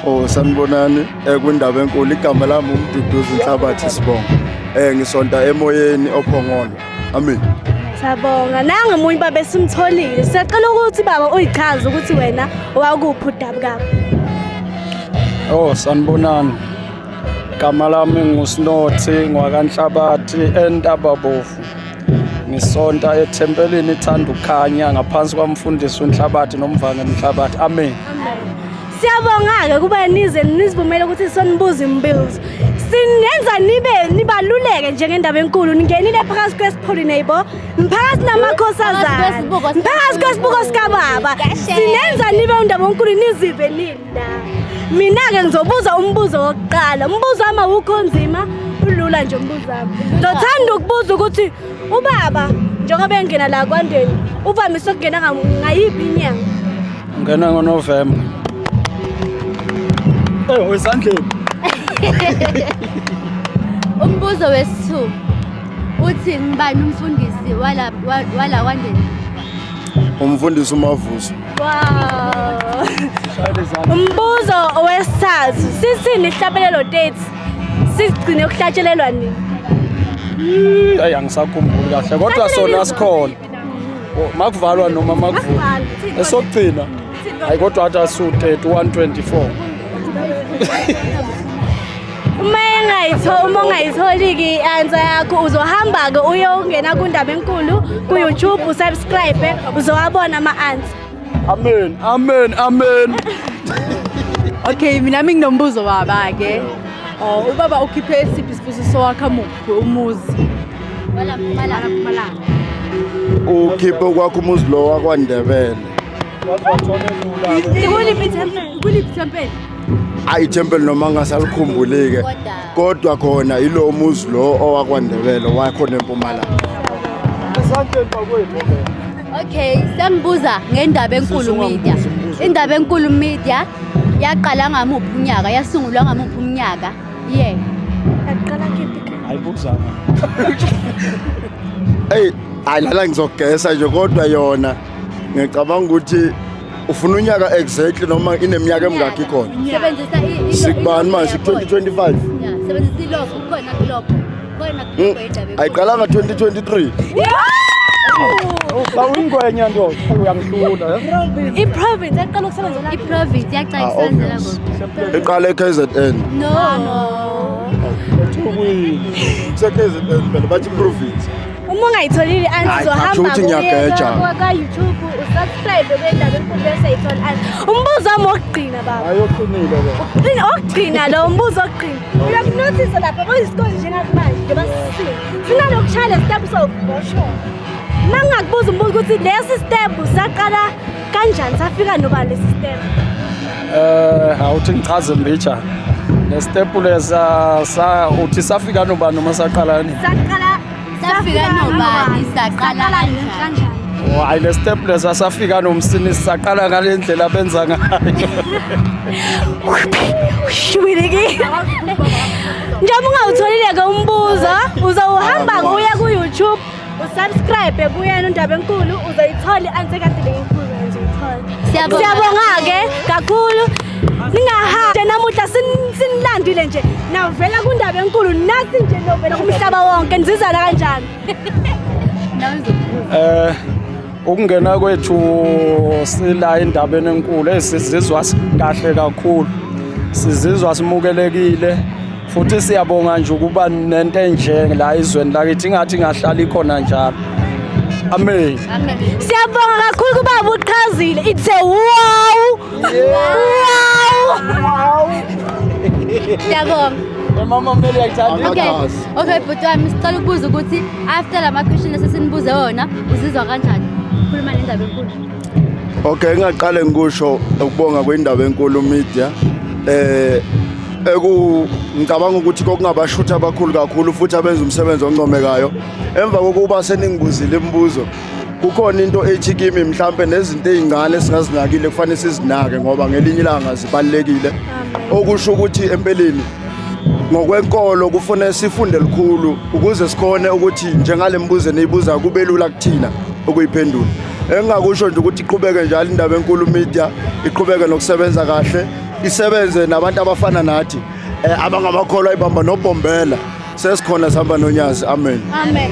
Oh sanibonani kwindaba enkulu igama lami uMduduzi Nhlabathi sibonga. Ngisonta emoyeni ophongolo. Amen. Sabonga. Nange umunye babe simtholile. Siyacela ukuthi baba uyichaze ukuthi wena owakuphi udabukaphi. Oh sanibonani. Igama lami nguSinothi ngwakanhlabathi eNtababovu. Ngisonta ethempelini ithanda ukukhanya ngaphansi kwamfundisi uNhlabathi nomvangeli uNhlabathi. Amen. Siyabonga-ke kuba nize nizivumele ukuthi sonibuza imibuzo. Sinenza nibe nibaluleke njengendaba enkulu ningenile phakathi kwesipholi neighbor, phakathi namakhosazana, phakathi kwesibuko sikababa. Sinenza nibe undaba enkulu nizive nini la. Mina-ke ngizobuza umbuzo wokuqala. Umbuzo wami awukho nzima, ulula nje umbuzo wami. Ngizothanda ukubuza ukuthi ubaba njengoba engena la kwandeni uvamise ukungena ngayiphi inyanga? Ngena ngoNovember. Wesandleni. Umbuzo wesi-2 uthi ngibani umfundisi wala wala kwandeni? Umfundisi uMavuso. Wow. Umbuzo wesithathu sithini ihlabelelo 30 sigcine ukuhlatshelelwa nini? Hayi angisakhumbuli kahle kodwa sona sikhona. Makuvalwa noma makuvulwa. Esokugcina. Hayi kodwa athi asu 3124. Uma ungayitholi-ke i-answer yakho uzohamba-ke uyongena kundaba enkulu ku-YouTube usubscribe uzowabona ama-answer. Amen. Amen. Amen. Okay, mina nginombuzo baba ke. Oh, ubaba ukhiphe siphi isibusiso wakhe muphi umuzi? Wala Mpumalanga. Ukhiphe kwakho umuzi lo wakwaNdebele. Ikuliphi ithempeli? Ikuliphi ithempeli? Ayi ithempeli noma ngasalikhumbulike. Kodwa khona ilo umuzi lo owakwaNdebele wakhona eMpumalanga. Okay, sengibuza ngendaba enkulu media. Indaba enkulu media yaqala ngamuphi unyaka? Yasungulwa ngamuphi umnyaka? Yeah. Yaqala kephi? Ayibuzanga. Hey, ayilala ngizogesa nje kodwa yona ngicabanga ukuthi ufuna unyaka exactly noma ineminyaka emingakhi khona. Sebenzisa Sikubani manje 2025? Yeah, sebenzisa ilogo kukhona kulogo. Khona kulogo indaba enkulu. Ayiqalanga 2023. Bawingwenya ndoda uyangihlula. I-province yaqala ukusebenzela I-province yaqala ukusebenzela kuphi? Iqale eKZN. No. Se KZN phela bathi province. Uma ungayitholile i-answer Hayi, cha, uzohamba kusho ukuthi ngiyageja. ka-YouTube usubscribe kwendaba enkulu bese uyithola i-answer. Umbuzo wami wokugcina baba. Ayoqinile ke. Okugcina lo umbuzo wokugcina. Uyakunothisa lapha kuyisikole njengamanje njengoba sisile. Sinalokushaya le step sokubosho. Uma ngingakubuza umbuzo ukuthi lesi step saqala kanjani safika nobani lesi step? Awuthi ngichaze mbija. Le step lesa sa uthi safika nobani noma saqala nini? Saqala Safika nobani saqala kanjani? Oh, hayi le step lesa safika nomsinisi saqala ngale ndlela benza ngayo. Shwiliki. Njengoba ungawutholile ke umbuzo, uzowuhamba uye ku-YouTube Usubscribe kuyena uNdaba Enkulu uzoyithola i-answer kade bengikubuza uzoyithola. Siyabonga. Siyabonga-ke kakhulu. Ningahambi namuhla sinilandile nje. Navela kuNdaba Enkulu nasi nje novela kumhlaba wonke. Nizizana kanjani? Ukungena kwethu sila endabeni enkulu esizizwa kahle kakhulu. Sizizwa simukelekile futhi siyabonga nje ukuba nento enje la ezweni lakithi ingathi ingahlala ikhona njalo. Amen. Amen. Siyabonga kakhulu kubaba uqhazile. It's a wow. Wow. Siyabonga. Mama kumele uyayithanda. Okay. Okay, bhuti wami sicela ukubuza ukuthi after lama question esesinibuze wona uzizwa kanjani? Khuluma nendaba enkulu. Okay, ngingaqale ngikusho ukubonga kwindaba enkulu media. Eku ngicabanga ukuthi kokungabashutha abakhulu kakhulu futhi abenza umsebenzi oncomekayo. Emva kokuba seningibuzile imibuzo, kukhona into ethi kimi mhlambe nezinto ezincane esingazinakile kufanele sizinake ngoba ngelinye ilanga zibalekile. Okusho ukuthi empeleni ngokwenkolo kufanele sifunde lukhulu ukuze sikhone ukuthi njengale mibuzo eniyibuza kube lula kuthina ukuyiphendula. Engingakusho nje ukuthi iqhubeke njalo indaba enkulu media, iqhubeke nokusebenza kahle, isebenze nabantu abafana nathi abangamakholwa ibamba nobhombela. Sesikhona sihamba nonyazi. Amen. Amen.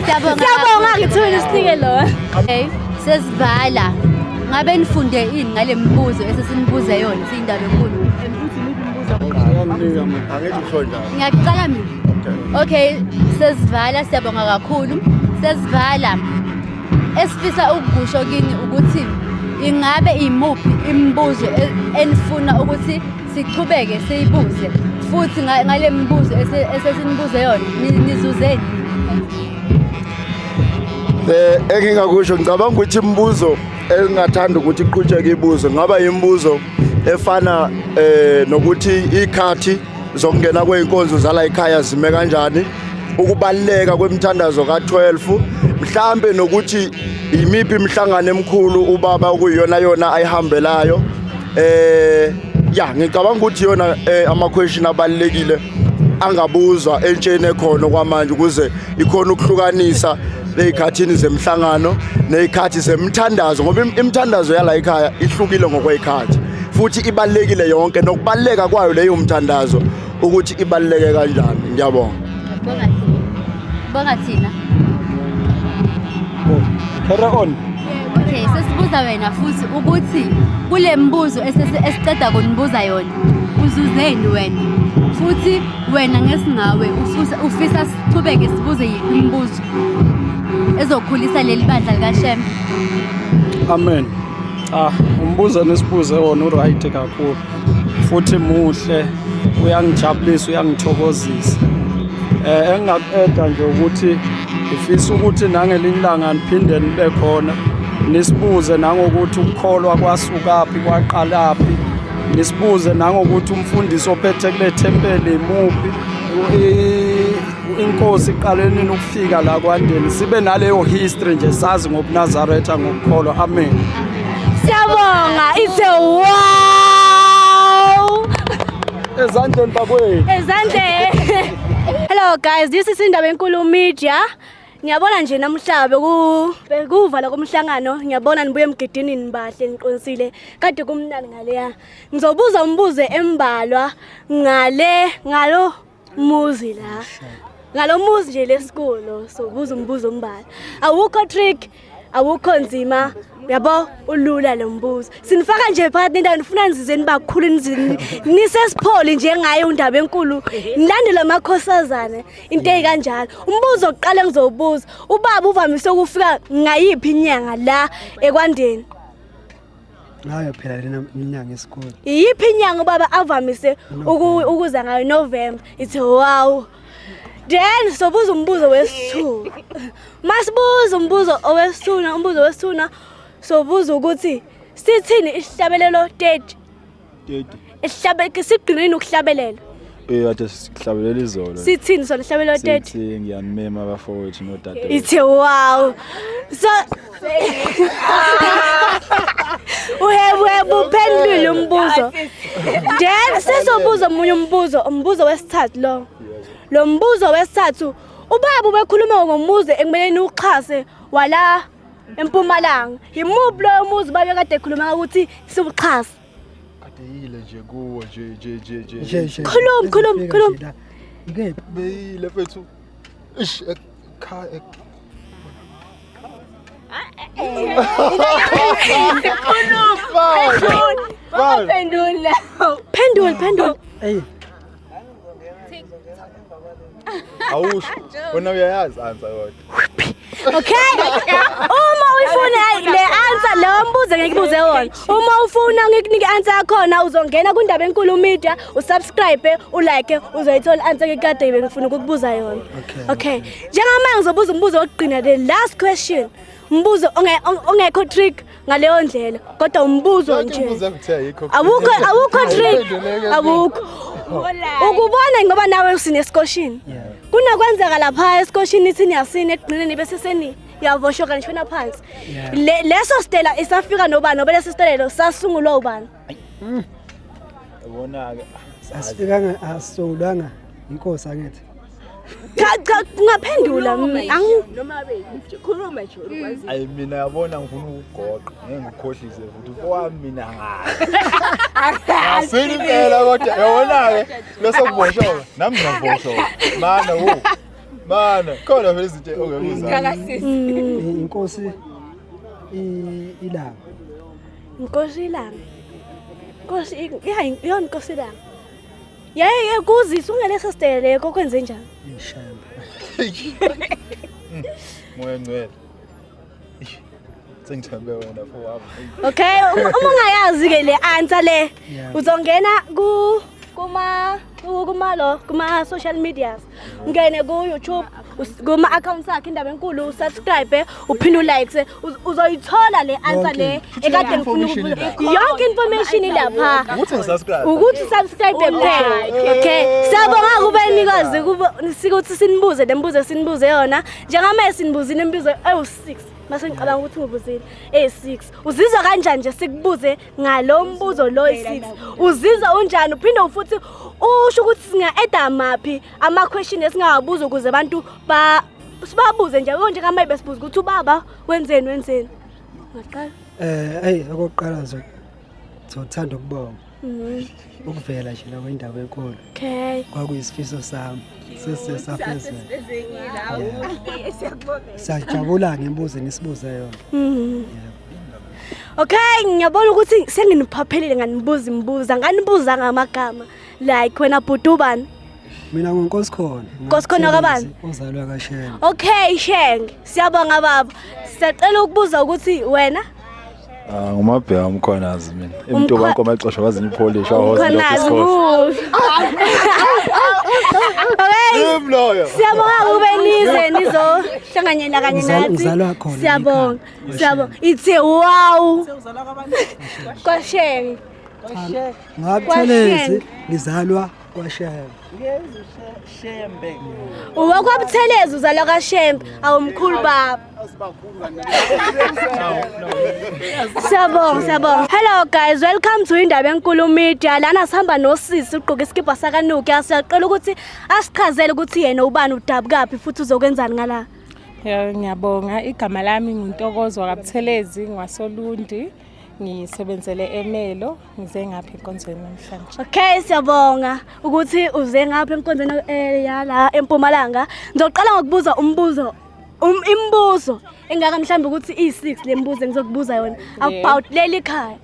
Siyabonga. Siyabonga ke thina sinike lo. Okay, sesivala. Ngabe nifunde ini ngale mibuzo esesinibuze yona siyindaba enkulu? Angithi usho njalo. Ngiyaqala mina. Okay, sesivala siyabonga kakhulu. Sesivala. Esifisa ukukusho kini ukuthi ingabe imuphi imibuzo enifuna ukuthi siqhubeke siyibuze futhi ngale mibuzo esesinibuze yona nizuzeni? Engingakusho ngicabanga ukuthi imibuzo engingathanda ukuthi iqhutsheke ibuzo ngaba imibuzo efana nokuthi ikhathi zokungena kweyinkonzo zala ekhaya zime kanjani, ukubaluleka kwemithandazo ka-12, mhlambe nokuthi imiphi imihlangano emikhulu ubaba okuyiyona yona ayihambelayo. Ya ngicabanga ukuthi yona ama question abalulekile angabuzwa entsheni ekhona kwamanje ukuze ikhona ukuhlukanisa ezikhathini zemhlangano nezikhathi zemthandazo, ngoba imithandazo yala ekhaya ihlukile ngokwezikhathi futhi ibalulekile yonke, nokubaluleka kwayo leyo mthandazo ukuthi ibaluleke kanjani. Ngiyabonga. Bonga thina. Bonga thina. Carry on. Okay, sesibuza wena futhi ukuthi kule mibuzo esiceda kunibuza yona uzuzeni wena, futhi wena ngesingawe ufisa sichubeke sibuze yiphi imibuzo ezokhulisa leli bandla likaShembe? Amen. Cha, umbuzo nesibuze wona uright kakhulu futhi muhle, uyangijabulisa, uyangithokozisa. Engingaku-eda nje ukuthi ngifisa ukuthi nangelinye ilanga niphinde nibe khona nisibuze nangokuthi ukukholwa kwasukaphi, kwaqalaphi, nisibuze nangokuthi umfundisi ophethe kule thempeli imuphi, inkosi iqale nini ukufika la kwandeni, sibe naleyo history nje sazi ngobuNazaretha ngokukholwa. Amen. Siyabonga. It's a wow. Ezandleni bakwethu. Ezandleni. Hello guys, this is Indaba Enkulu Media. Ngiyabona nje namhla bekuvala komhlangano, ngiyabona nibuye emgidini nibahle niqinisile. Kade kumnandi ngaleya. Ngizobuza umbuzo embalwa ngale ngalo muzi la. Ngalo muzi nje lesikolo, sobuza umbuzo ombalwa. Awukho trick, awukho nzima. Yabo ulula lo mbuzo. Sinifaka nje phakathi nendawo nifuna nizize nibakhulu nisesipholi njengaye uNdaba Enkulu. Nilandele amakhosazane into ezikanjalo. Umbuzo oqala engizowubuza, ubaba uvamise ukufika ngayiphi inyanga la ekwandeni? Ngayo phela lena inyanga yesikole. Iyiphi inyanga ubaba avamise ukuza ngayo? November. It's wow. Then sobuza umbuzo wesithu. Masibuza umbuzo owesithuna, umbuzo wesithuna sobuza ukuthi sithini isihlabelelo 30? 30. Isihlabelelo sigcineni ukuhlabelela. Kade sihlabelela izolo. Sithini sona isihlabelelo 30? Sithi ngiyanimema abafowethu nodadewethu. It's wow. So Uhebe uphendule umbuzo. Then sizobuza omunye umbuzo, umbuzo wesithathu lo. Lo mbuzo wesithathu Ubaba ubekhuluma ngomuzi ekumele niwuxhase wala eMpumalanga. Yimuphi loyo muzi babe kade ekhuluma ukuthi siwuxhase? Kade yile nje kuwo nje nje nje Nje, nje. Khuluma, khuluma, khuluma. Ngeke beyile mfethu. Ish ekha Phendula. Phendula, phendula. Ey. Awusho. Wena uyayazi answer kodwa. Okay. Uma uyifuna le answer lo mbuzo ngikubuze wona. Uma ufuna ngikunike answer yakhona uzongena kuNdaba Enkulu Media, usubscribe, ulike, uzoyithola answer ngikade bengifuna ukukubuza yona. Okay. Njengamanje ngizobuza umbuzo wokugcina, the last question. Umbuzo ongekho trick ngaleyo ndlela, kodwa umbuzo nje. Umbuzo engithe ayikho. Awukho trick. Awukho. Ukubona ngoba nawe usinesikoshini. Kunokwenzeka lapha esikoshini ithi niyasina ekugcineni bese seni yavoshoka nishona phansi. Yeah. Leso stela isafika nobani ngoba leso stelelo sasungulwa ubani? Yabona ke. Asifikanga, asisungulwanga inkosi angithi. Cha cha, ungaphendula Noma khuluma nje ukwazi. Ayi mina yabona ngifuna ukugoqa, ngeke ngikhohlise futhi kwami mina ngazi. Asini impela kodwa yabona ke leso kuboshoka, nami ngiyaboshoka. Mana wo. Mana khona vele izinto ongeke uzazi. Inkosi ilanga. Inkosi ilanga. Inkosi ya yona inkosi ilanga. Yeye kuzisa ungeleso stele kokwenze njani? Ishembe. Moya ngcwele. Sengithembe wena fo wami. Okay, uma ungayazi ke le answer le, Yeah. uzongena ku kuma kuma lo kuma social medias. Ungene ku YouTube, kuma accounts akhe Indaba Enkulu, usubscribe, uphinde ulikes, uzoyithola le answer le ekade ngifuna Information ukubuza. ilapha. Yonke information ilapha. Ukuthi ngisubscribe. Ukuthi subscribe kuphela. Okay. Siyabonga kube nikwazi kuba sikuthi sinibuze lembuzo esinibuze yona. Njengamanje sinibuzile imibuzo ewu6. Mase ngicabanga ukuthi ngibuzile eyi6. Uzizwa kanjani nje sikubuze ngalo mbuzo lo 6? Uzizwa unjani? Uphinde futhi usho ukuthi singa-eda maphi ama question esingawabuza ukuze abantu ba sibabuze nje njengamanje besibuza ukuthi ubaba wenzeni wenzeni. Ngaqala. Hey, okokuqala nje ngizothanda ukubonga ukuvela nje la kwindaba enkulu. Okay. Kwakuyisifiso sami. Sesesafezela. Siyajabula ngemibuzo enisibuze yona. Okay, ngiyabona ukuthi senginiphaphelile nganibuza imibuzo, nganibuza ngamagama. Like wena bhuti ubani? Mina nguNkosikhona. Nkosikhona kabani? Ozalwa kaShenge. Okay, Shenge. Siyabonga baba. Siyacela ukubuza ukuthi wena Ah ngumabheka umkhonazi mina. Imntu wankomo exoshwa kwazinye ipolish Umkhonazi move. Okay. Yimi loyo. Siyabonga kube nize nizohlanganyela kanye nathi. Ngizalwa khona Siyabonga. Siyabonga. Ithe wow. KwaShenge. NgaButhelezi ngizalwa kwaShenge. Shembe. UwakwaButhelezi uzalwa kaShembe, awumkhulu baba. Siyabonga, siyabonga. Hello guys, welcome to Indaba Enkulu Media. Lana sihamba nosisi ugqoke isikibha sakaNuki. Siyacela ukuthi asichazele ukuthi yena ubani, udabukaphi futhi uzokwenzani ngala. Yebo, ngiyabonga. Igama lami nguNtokozo kaButhelezi ngwasoLundi. Ngisebenzele eMelo, ngize ngapha enkonzweni namhlanje. Okay, siyabonga ukuthi uze ngapha enkonzweni yala eMpumalanga. Ngizoqala ngokubuza umbuzo imibuzo engaka mhlawumbe ukuthi iyi6 le mibuzo engizokubuza yona about leli khaya.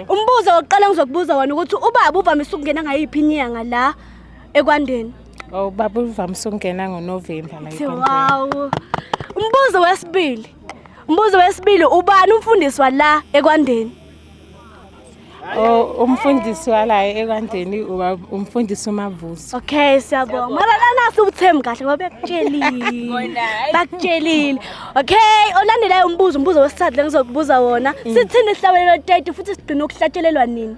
Umbuzo wokuqala ngizokubuza wona ukuthi ubaba uvamise ukungena ngayiphi inyanga la ekwandeni? Oh, baba uvamise ukungena ngoNovember la Thi, ekwandeni. Wow. Umbuzo wesibili. Umbuzo wesibili, ubani umfundisi wala ekwandeni? Oh, umfundisi wala ekwandeni uba umfundisi uMavuso. Okay, siyabonga. Mara lana siwuthembi kahle ngoba bekutshelile. Bakutshelile. Okay, olandelayo umbuzo wesithathu lengizokubuza wona. Sithini isihlabelelo 30 futhi sigcina ukuhlatshelelwa nini?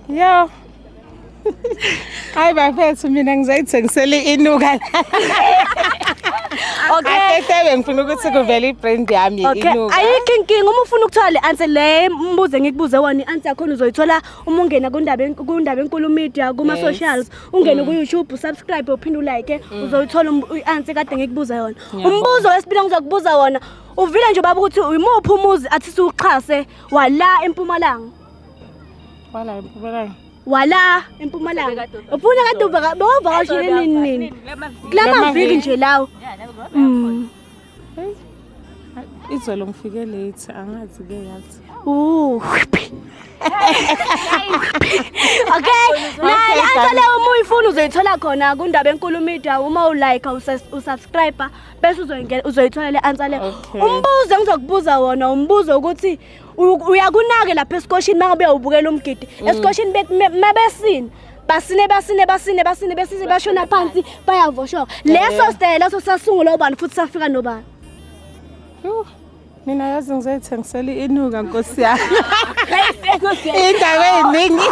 Yo. Hayi bafethu, mina ngizoyithengisela inuka la. Okay. Hle ngifuna ukuthi kuvele ibrand yami Okay, inuka. ayikho inkinga uma ufuna ukuthola le answer le mbuzo engikubuze wona i-answer yakhona uzoyithola uma ungena kundaba enkulu media kuma Yes. socials ungene ku YouTube subscribe uphinde ulike uzoyithola i-answer kade ngikubuza yona. Ngiyabonga. Umbuzo wesibili engizokubuza wona uvile nje baba ukuthi uyimuphi umuzi athi siwuxhase wala eMpumalanga. Wala eMpumalanga. Wala eMpumalanga. Ufuna kade bowuvakashile nini nini? Kulamaviki nje lawo. Izolo ngifike late angazi ke yazi. Okay, naye answer leyo uma uyifuna uzoyithola khona kundaba enkulu media uma ulike usubscribe bese uzoyingena uzoyithola le answer leyo. Umbuzo engizokubuza wona umbuzo ukuthi uyakunake lapha esikoshini mangabe uyawubukela umgidi. Esikoshini mabesina basine basine basine basine bese bashona phansi bayavoshoka. Leso style leso sasungulwa ubani futhi safika nobani? Mina yazi ngizoyithengisela inuka nkosi yami. Indaba eziningi.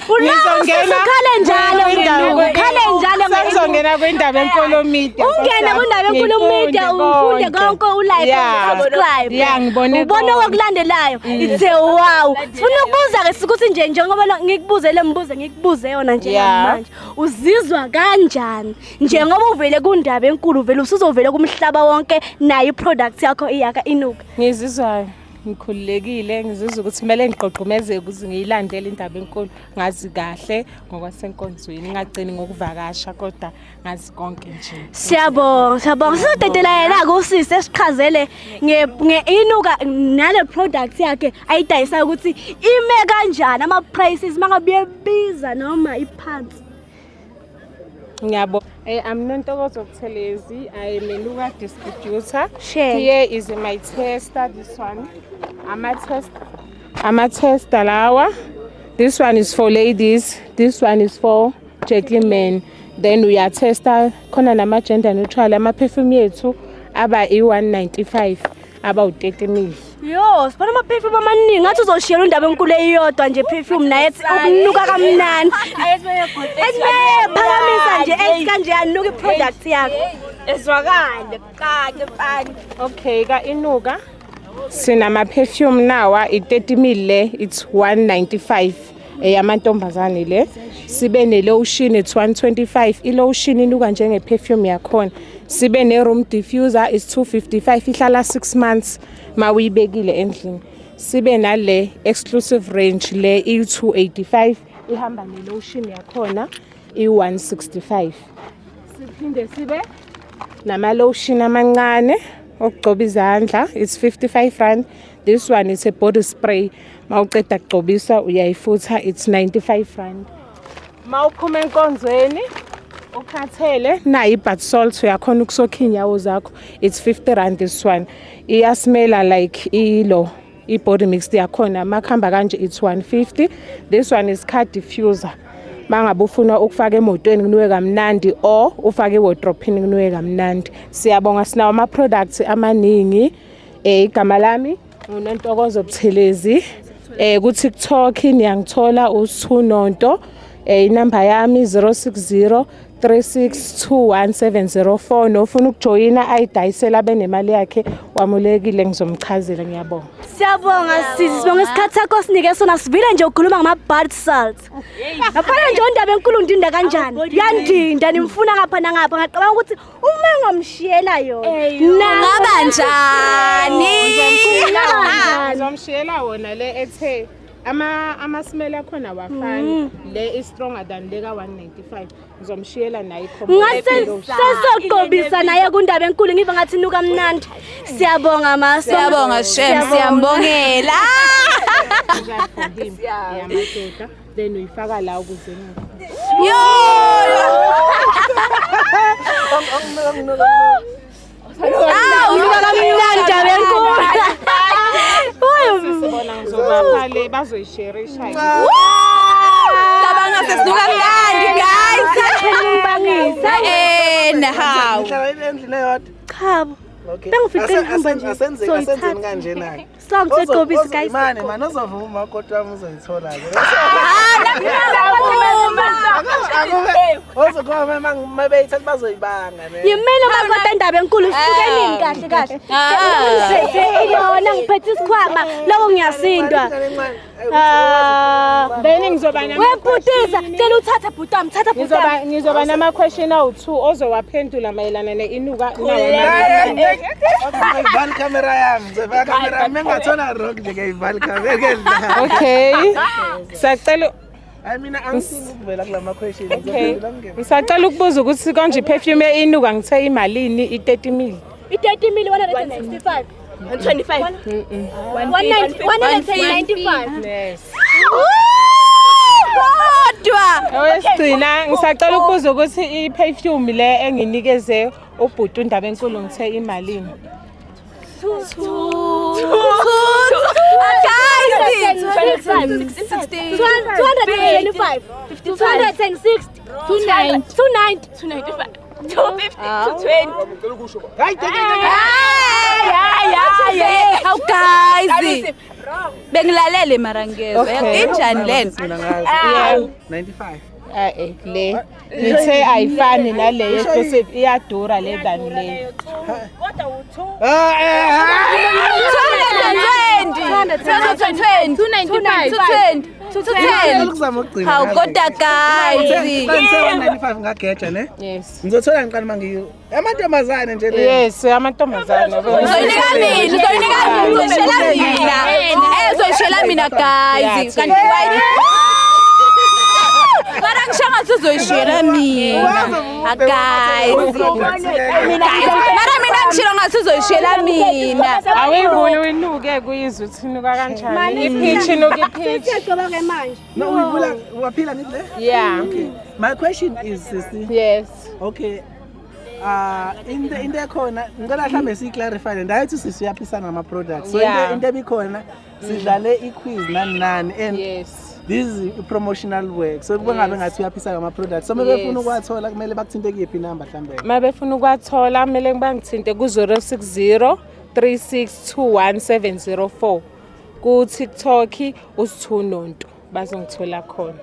Ukhale njalo ngenuka, ukhale njalo ngenuka. Sengizongena kwindaba enkulu media. Ungene kundaba enkulu media ufunde konke ulike usubscribe. Yeah, ngibone Ubone okulandelayo. It's a wow. Sifuna ukubuza ke sikuthi nje njengoba ngikubuze le mbuzo ngikubuze yona nje manje. Uzizwa kanjani njengoba uvele kundaba enkulu vele usuzovele kumhlaba wonke nayo iproduct yakho iyaka inuka? Ngizizwa ngikhululekile, ngizizwa ukuthi kumele ngiqoqomeze ukuze ngiyilandele indaba enkulu, ngazi kahle ngokwasenkonzweni, ngingagcini ngokuvakasha kodwa ngazi konke nje. Siyabonga, siyabonga. Sizodedela yena ke usisi esichazele nge inuka nale product yakhe ayidayisayo ukuthi ime kanjani, ama prices mangabe iyabiza noma iphansi. Ngiyabonga. I'm Nontokozo Buthelezi. I'm a Nuka distributor. Share. Here is my tester, this one. I'm a test. I'm a tester lawa. This one is for ladies. This one is for gentlemen. Then we are tester khona nama gender neutral ama perfume yethu aba i195 about 30 mil. Yo, sibona ama perfume amaningi ngathi uzoshiyela undaba enkulu eyodwa nje perfume naye ethi ukunuka kamnandi. Ethi phakamisa nje ethi kanje yanuka iproduct yakho. Ezwakale kucace mfana. Okay, ka inuka sinama perfume nawa i30 mil le, it's 195 eyamantombazane le. Sibe ne lotion, it's 125 i lotion, inuka njenge perfume yakhona. Sibe ne room diffuser, is 255, ihlala 6 months mawuyibekile endlini. Sibe nale exclusive range le i285, ihamba ne lotion yakhona i165. Siphinde sibe nama lotion amancane okugcoba izandla, it's 55 rand. This one is a body spray, mawuceda kugcobisa uyayifutha, it's 95 rand. Mawuphuma enkonzweni ukhathele, nayi i-bath salt, uyakhona ukusokha iy'nyawo zakho, it's 50 rand. This one iyasmela like ilo i-body mist yakhona, makuhamba kanje it's 150. This one is car diffuser, mangabe ufuna ukufaka emotweni kunuke kamnandi or ufake ewardrobe kunuke kamnandi. Siyabonga, sinawo ama-products amaningi. Igama lami nguNontokozo Buthelezi. Ku TikTok niyangithola uSthunonto. Inamba yami 060 3621704. Nofuna ukujoyina ayidayisela benemali yakhe wamulekile, ngizomchazela. Ngiyabonga. Siyabonga sisi, sibonga isikhathi sakho sinike sona. Sivile nje ukhuluma ngama-bath salt. Ngafana nje ondaba enkulu ndinda kanjani? Yandinda nimfuna ngapha nangapha, ngacabanga ukuthi uma ngamshiyela yona. Kungaba njani? Kungaba njani? Ngizomshiyela wona le ethe ama smell akhona wafani, le is stronger than le ka 195. Ngizomshiyela naye i-combo. Ngase sesogqobisa naye kundaba enkulu, ngiva ngathi nuka mnandi. Siyabonga ma. Siyabonga shem, siyambongela. Yamadoda, then uyifaka la ukuze Yo! Ah, unuka kamnandi ndaba enkulu. Sibona ngizobapha le, bazoyisherisha. Cabanga sesinuka mnandi guys. Ngibangisa. How? Ngihlala endlini eyodwa. Chabo. Okay. Bengifice ngihamba nje. Asenze So asenzeni ithatha. kanjena ke. Song seqobisi guys. Mane mane uzovuma umakoti wami uzoyithola ke. Ozokhoma mabeyithatha bazoyibanga ne. Yimina makoti endaba enkulu usuke nini kahle kahle. Ngiphethe iyona ngiphethe isikhwama lokho ngiyasindwa. Ah, Then ngizoba nama- Webhutisa, cela uthathe bhuti wami, thatha bhuti Ngizoba wami. ngizoba nama question awu2 ozowaphendula mayelana neinuka. Ngizoyivala camera yami, ngizoyivala camera yami. Mengathola wrong nje ngiyayivala camera. Okay. Sacela Hayi mina angifuni ukuvela kulama question. Okay. Ngisacela ukubuza ukuthi konje iperfume einuka ngithe imalini i30 mil. I-30 mil 165. 125. 195. Yes. Kodwa Owesigcina ngisacela ukubuza ukuthi iperfume le enginikeze ubhuti undaba enkulu ngithe imalini. Guys, 225. 260. 290. 295. 250. 220. Hayi hayi hawu guys. Bengilalele mara ngezwe. Okay. Injani lento? Yeah. 95. Eh le ngithe ayifani nale exclusive iyadura le than le. Kodwa u2. 220. 295. 210. Hawu kodwa guys. Ngithe 195 ngageja ne? Yes. Ngizothola ngiqala mangiyo. Amantombazane nje le. Yes, amantombazane. Uzoyinika mina, uzoyinika mina, uzoyishela mina. Eh, uzoyishela mina guys. Kanti why? Mara ngisho ngathi uzoyishela mina. Ah, guys. Mara mina ngishilo ngathi uzoyishela mina. Awuyivuli uyinuke kuyizwe ukuthi inuka kanjani. Ipeach inuka ipeach. Siyagcoba ke manje. No, uyivula waphila ngithi le? Yeah. Okay. My question is sisi. Yes. Okay. Into ekhona ngicela mhlambe siyi-clarify le ndayo ethi sisi uyaphisana ngama-products. So Yeah. into ebikhona sidlale i-quiz nani nani and yes. This is promotional work. So kube ngabe Yes. ngathi uyaphisa ngama-products. So mebefuna Yes. ukuwathola kumele bakuthinte kuyiphi inamba mhlambe? Uma befuna ukuwathola kumele bangithinte ku-060 3621704 ku-TikTok usithunonto bazongithola khona.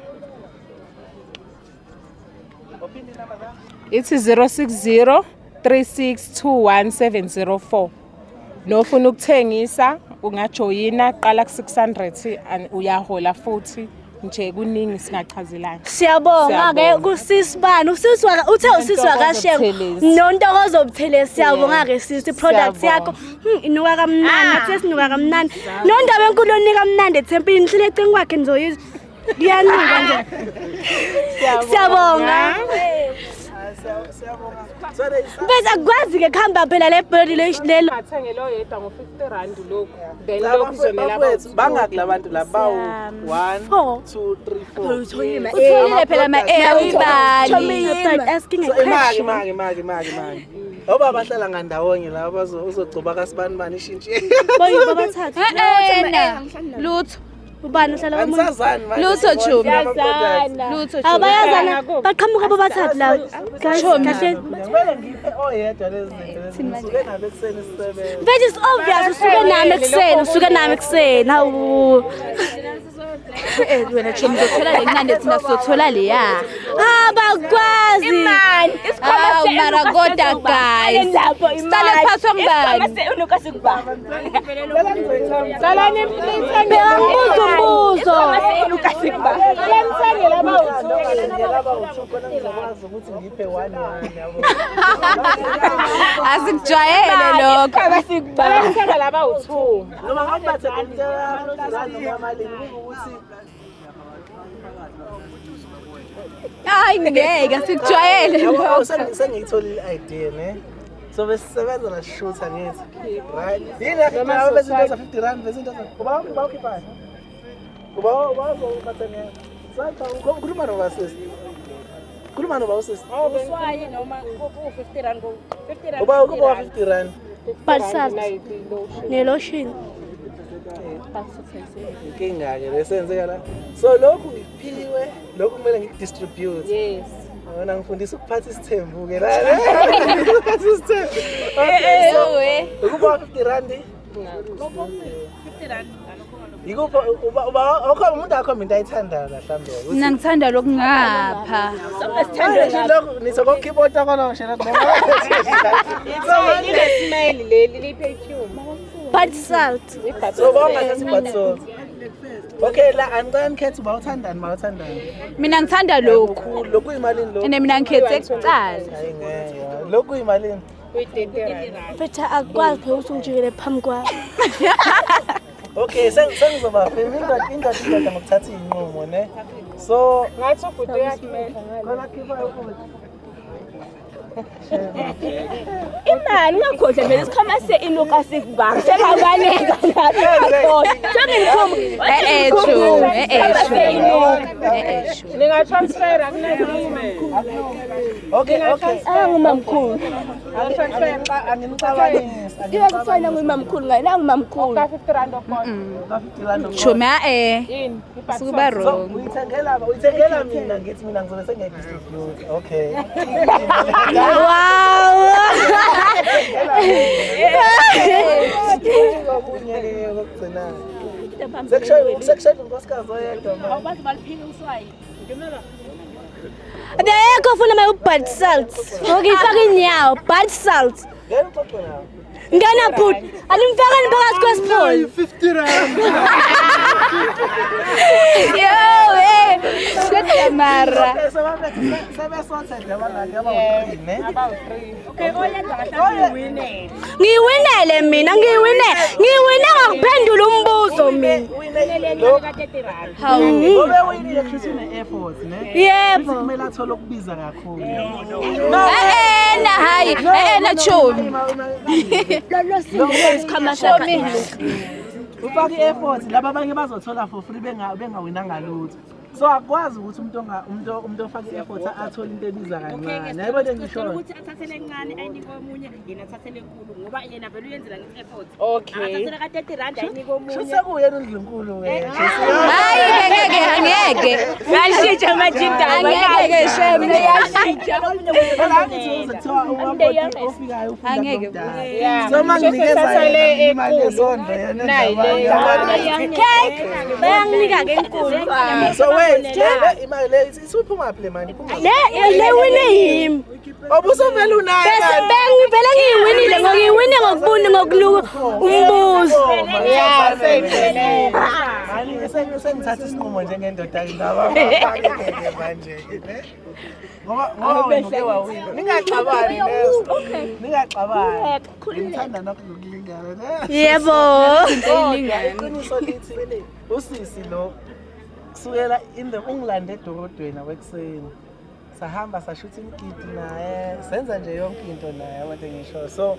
Ithi 060 3621704. Nofuna ukuthengisa ungajoyina qala ku-600 and uyahola futhi nje kuningi singachazelani. Siyabonga ke kusisi bani usisi waka uthe usisi wakasheko Buthelezi. nontokozo Buthelezi siyabonga ke sisi product Siyabonga. yakho inuka kamnandi nathi sinuka kamnandi nondaba enkulu onika kamnandi ethempelini nihlele eceleni kwakhe nizoyizwa kuyanuka nje siyabonga bese akukwazi ke kuhamba phela le body lelo Ngathengela oyedwa ngo-50 rand lokhu then lokhu uzonela Bafowethu bangaki labantu laba bawu 1 2 3 4. Utholile phela ma eh awuyibali. Asking a So imaki question. imaki imaki imaki imaki. Oba bahlala ngandawonye laba bazo uzogcoba kasibani bani ishintshe. Boy babathathu. Eh lutho. Ubani uhlala komunye? Anisazani manje. Lutho Chumi. Siyazana. Lutho Chumi. Abayazana baqhamuka bobathathu la. Guys, kahle. Kumele ngiphe oyedwa lezi zinto lezi. Ngisuke nabo ekuseni sisebenza. But it's obvious usuke nami ekuseni, usuke nami ekuseni. Hawu. Wena Chumi uzothola le ncane thina sizothola leya. Ah, bakwazi. Hawu mara kodwa guys. Sicela kuphathwa ngubani? Cela nithenge Beka ngibuza umbuzo. Cela nithenge laba Laba u2 khona ngizokwazi ukuthi ngiphe 1 1 yabo. Asikujwayele lokho. Cela nithenge laba u2. Noma ngabathe ngitshela 50 rand noma malini ukuthi Hayi ngeke asikujwayele Yabo, lokho. sengiyitholile i-idea ne. So besisebenza la shooter ngithi. Right. Yini yakho bese into za 50 rand bese into za. Uba uba ukhipha. Uba uba ubathenga. Sacha ukhuluma noba sisi. Khuluma noba usisi. Uswaye noma ku-50 rand ku-50 rand. Uba ukuba 50 rand. Balsam. Ne-lotion. Inkinga ke lesenzeka la. So lokhu ngikuphiwe, lokhu kumele ngikudistribute. Yes. Wena ngifundisa ukuphatha isithembu ke la. Ukuphatha isithembu. Okay, so Ukuba 50 rand. Yikuphi uba awukho umuntu akho into ayithandayo la mhlambe. Mina ngithanda lokhu ngapha. Manje lokhu nizokokhipha otakolo nje la. Line-smell leli liyi-perfume. Bad salt. So bonga sathi bad salt. Okay la angicela nikhethe uba uthandani ma uthandani. Mina ngithanda lokhu. Lokhu imalini lokhu? Ene mina ngikhethe kuqala. Hayi ngeke. Lokhu imalini? Mfethu akwazi phela ukuthi ungijikele phambi kwami. Okay, sengizoba indoda indoda indoda ngokuthatha iy'nqumo ne. So Ngathi ubhuti uyakhipha. Khona khipha ukuthi. Imali ungakhohlwa vele isikhwama se-inuka sikubanga sengabaleka lapho. Sengikhuma. Eh true, eh true. Eh true. Ningatransfer akunankinga. Okay, okay. Angumamkhulu. Anginixabanisi. Ibe kufana ngumamkhulu ngaye nangumamkhulu. Ka 50 rand okodwa. Chuma eh. Yini? Sukuba wrong. Uyithengela uyithengela mina ngithi mina ngizobe sengiya-distribute. Okay. Wow. Okunye-ke kokugcinayo. Sekushaye unkosikazi oyedwa manje. Abekho ufuna ama bad salt. Ngokifaka inyawo bad salt. Ngeke uxoxe nawe. Ngena bhuti, animfakeni phakathi kwesipholo. 50 rand. Yo eh. Kodwa mara. Okay, so sebesothe abalakhe abawu-three ne? Okay, oyedwa kahle uwinele. Ngiwinele mina, ngiwine. Ngiwine ngokuphendula umbuzo mina. Hawu. Ngobe winile kusho une-effort ne? Yebo. Futhi kumele athole okubiza kakhulu. Eh na hayi. Eh na chumi. Isikhwama sakhe. Ufake i-effort laba abanye bazothola for free bengawinanga lutho. So akwazi ukuthi umuntu onga umuntu umuntu ofaka i-effort athole into ebiza kancane. Yayibona into engishoyo? Ukuthi athathele encane ayinike omunye yena athathele enkulu ngoba yena vele uyenzela ngithi effort. Okay. Akathathele ka 30 rand ayinike omunye. Sho sekuyena undlunkulu ke. Hayi ngeke angeke. Yashintsha manje indaba. Angeke ke shem. Yashintsha. Phela angithi uze kuthiwa umakoti ofikayo ufunda Angeke. kulomdala. Yeah. So manginikeza Sesithatha le yena imali enkulu. yesondlo yena Nayi le. Okay. Bayanginika ke enkulu. So wait, le imali le isuphuma phi le mali? Iphuma Le le wine yimi. Obusovele unayo. Bese bengivele ngiyiwinile ngokuyiwine ngokubuni ngokuluka umbuzo. Yeah, seyiphelele. Manje sengithatha isinqumo njengendoda indaba ngeke manje ne. Ngoba ngoba wena uke wawina. Ningaxabani lezo. Ningaxabani. Ngithanda nokho ngokulingana ne. Yebo. Iqiniso lithi usisi lo kusukela in the ungilande edokodweni awekuseni. Sahamba sashutha imigidi naye, senza nje yonke into naye abantu ngisho. So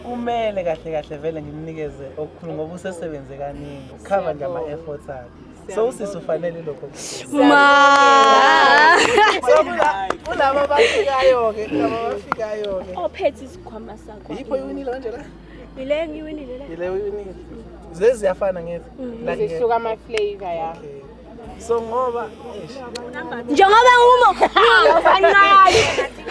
kumele kahle kahle vele ngimnikeze okukhulu ngoba usesebenze kaningi ukhava nje ama-efforts akhe. So usisi ufanele lokho. Ma. So kulaba abafikayo-ke, kulaba abafikayo-ke. Ophethe isikhwama sakho. Yipho iwinile manje la? Ile ngiwinile le. Yile uyiwinile. Zezi ziyafana ngithi. La nge- Zihluka ama-flavor ya. So ngoba eish, Njengoba ngumo Abancane.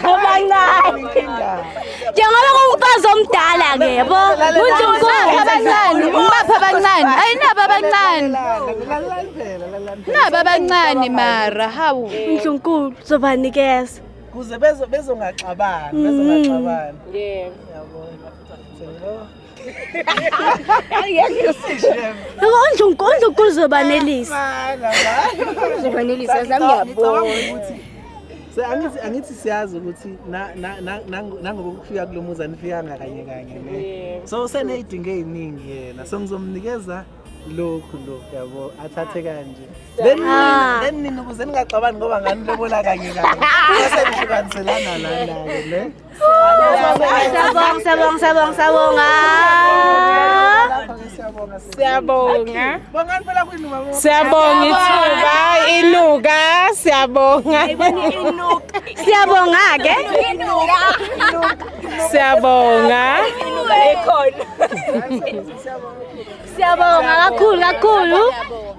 Abancane. inkinga. njengoba ngumfazi omdala ke yabo. Ngibapha abancane, ngibapha abancane. Ayi naba abancane. Lalani phela, lalani phela. Naba abancane mara hawu. Ndlunkulu zobanikeza. Kuze bezongaxabani, bezongaxabani. Yeah. Yabona. Sengilo. Yabo undlunkulu undlunkulu zobanelisa. Uzobanelisa nami ngiyabona. Angithi angithi siyazi ukuthi nangoba ukufika kulo muzi anifikanga kanye kanye ne. So useney'dingo ey'ningi yena. So ngizomnikeza lokhu lokhu yabo athathe kanje. Then then nina ukuze ningaxabani ngoba nganilobola kanye kanye. Bese nihlukaniselana lana-ke ne. Sabonga sabonga sabonga sabonga. Lapho-ke siyabonga. Siyabonga. Bongani phela kwini mama. Siyabonga ithuba inuka siyabonga. Siyabonga ke. Siyabonga. Siyabonga kakhulu kakhulu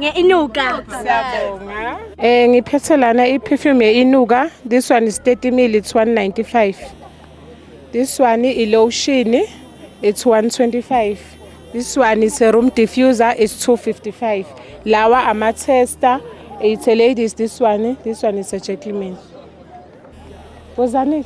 ngeinuka. Siyabonga. Ngiphethe lana i-perfume ye-Inuka. This one is 30 ml, it's 195. This one i-lotion, It's 125. This one is a room diffuser, it's 255. Lawa ama tester, it's a ladies this one, eh? This one is a gentleman. Wozani.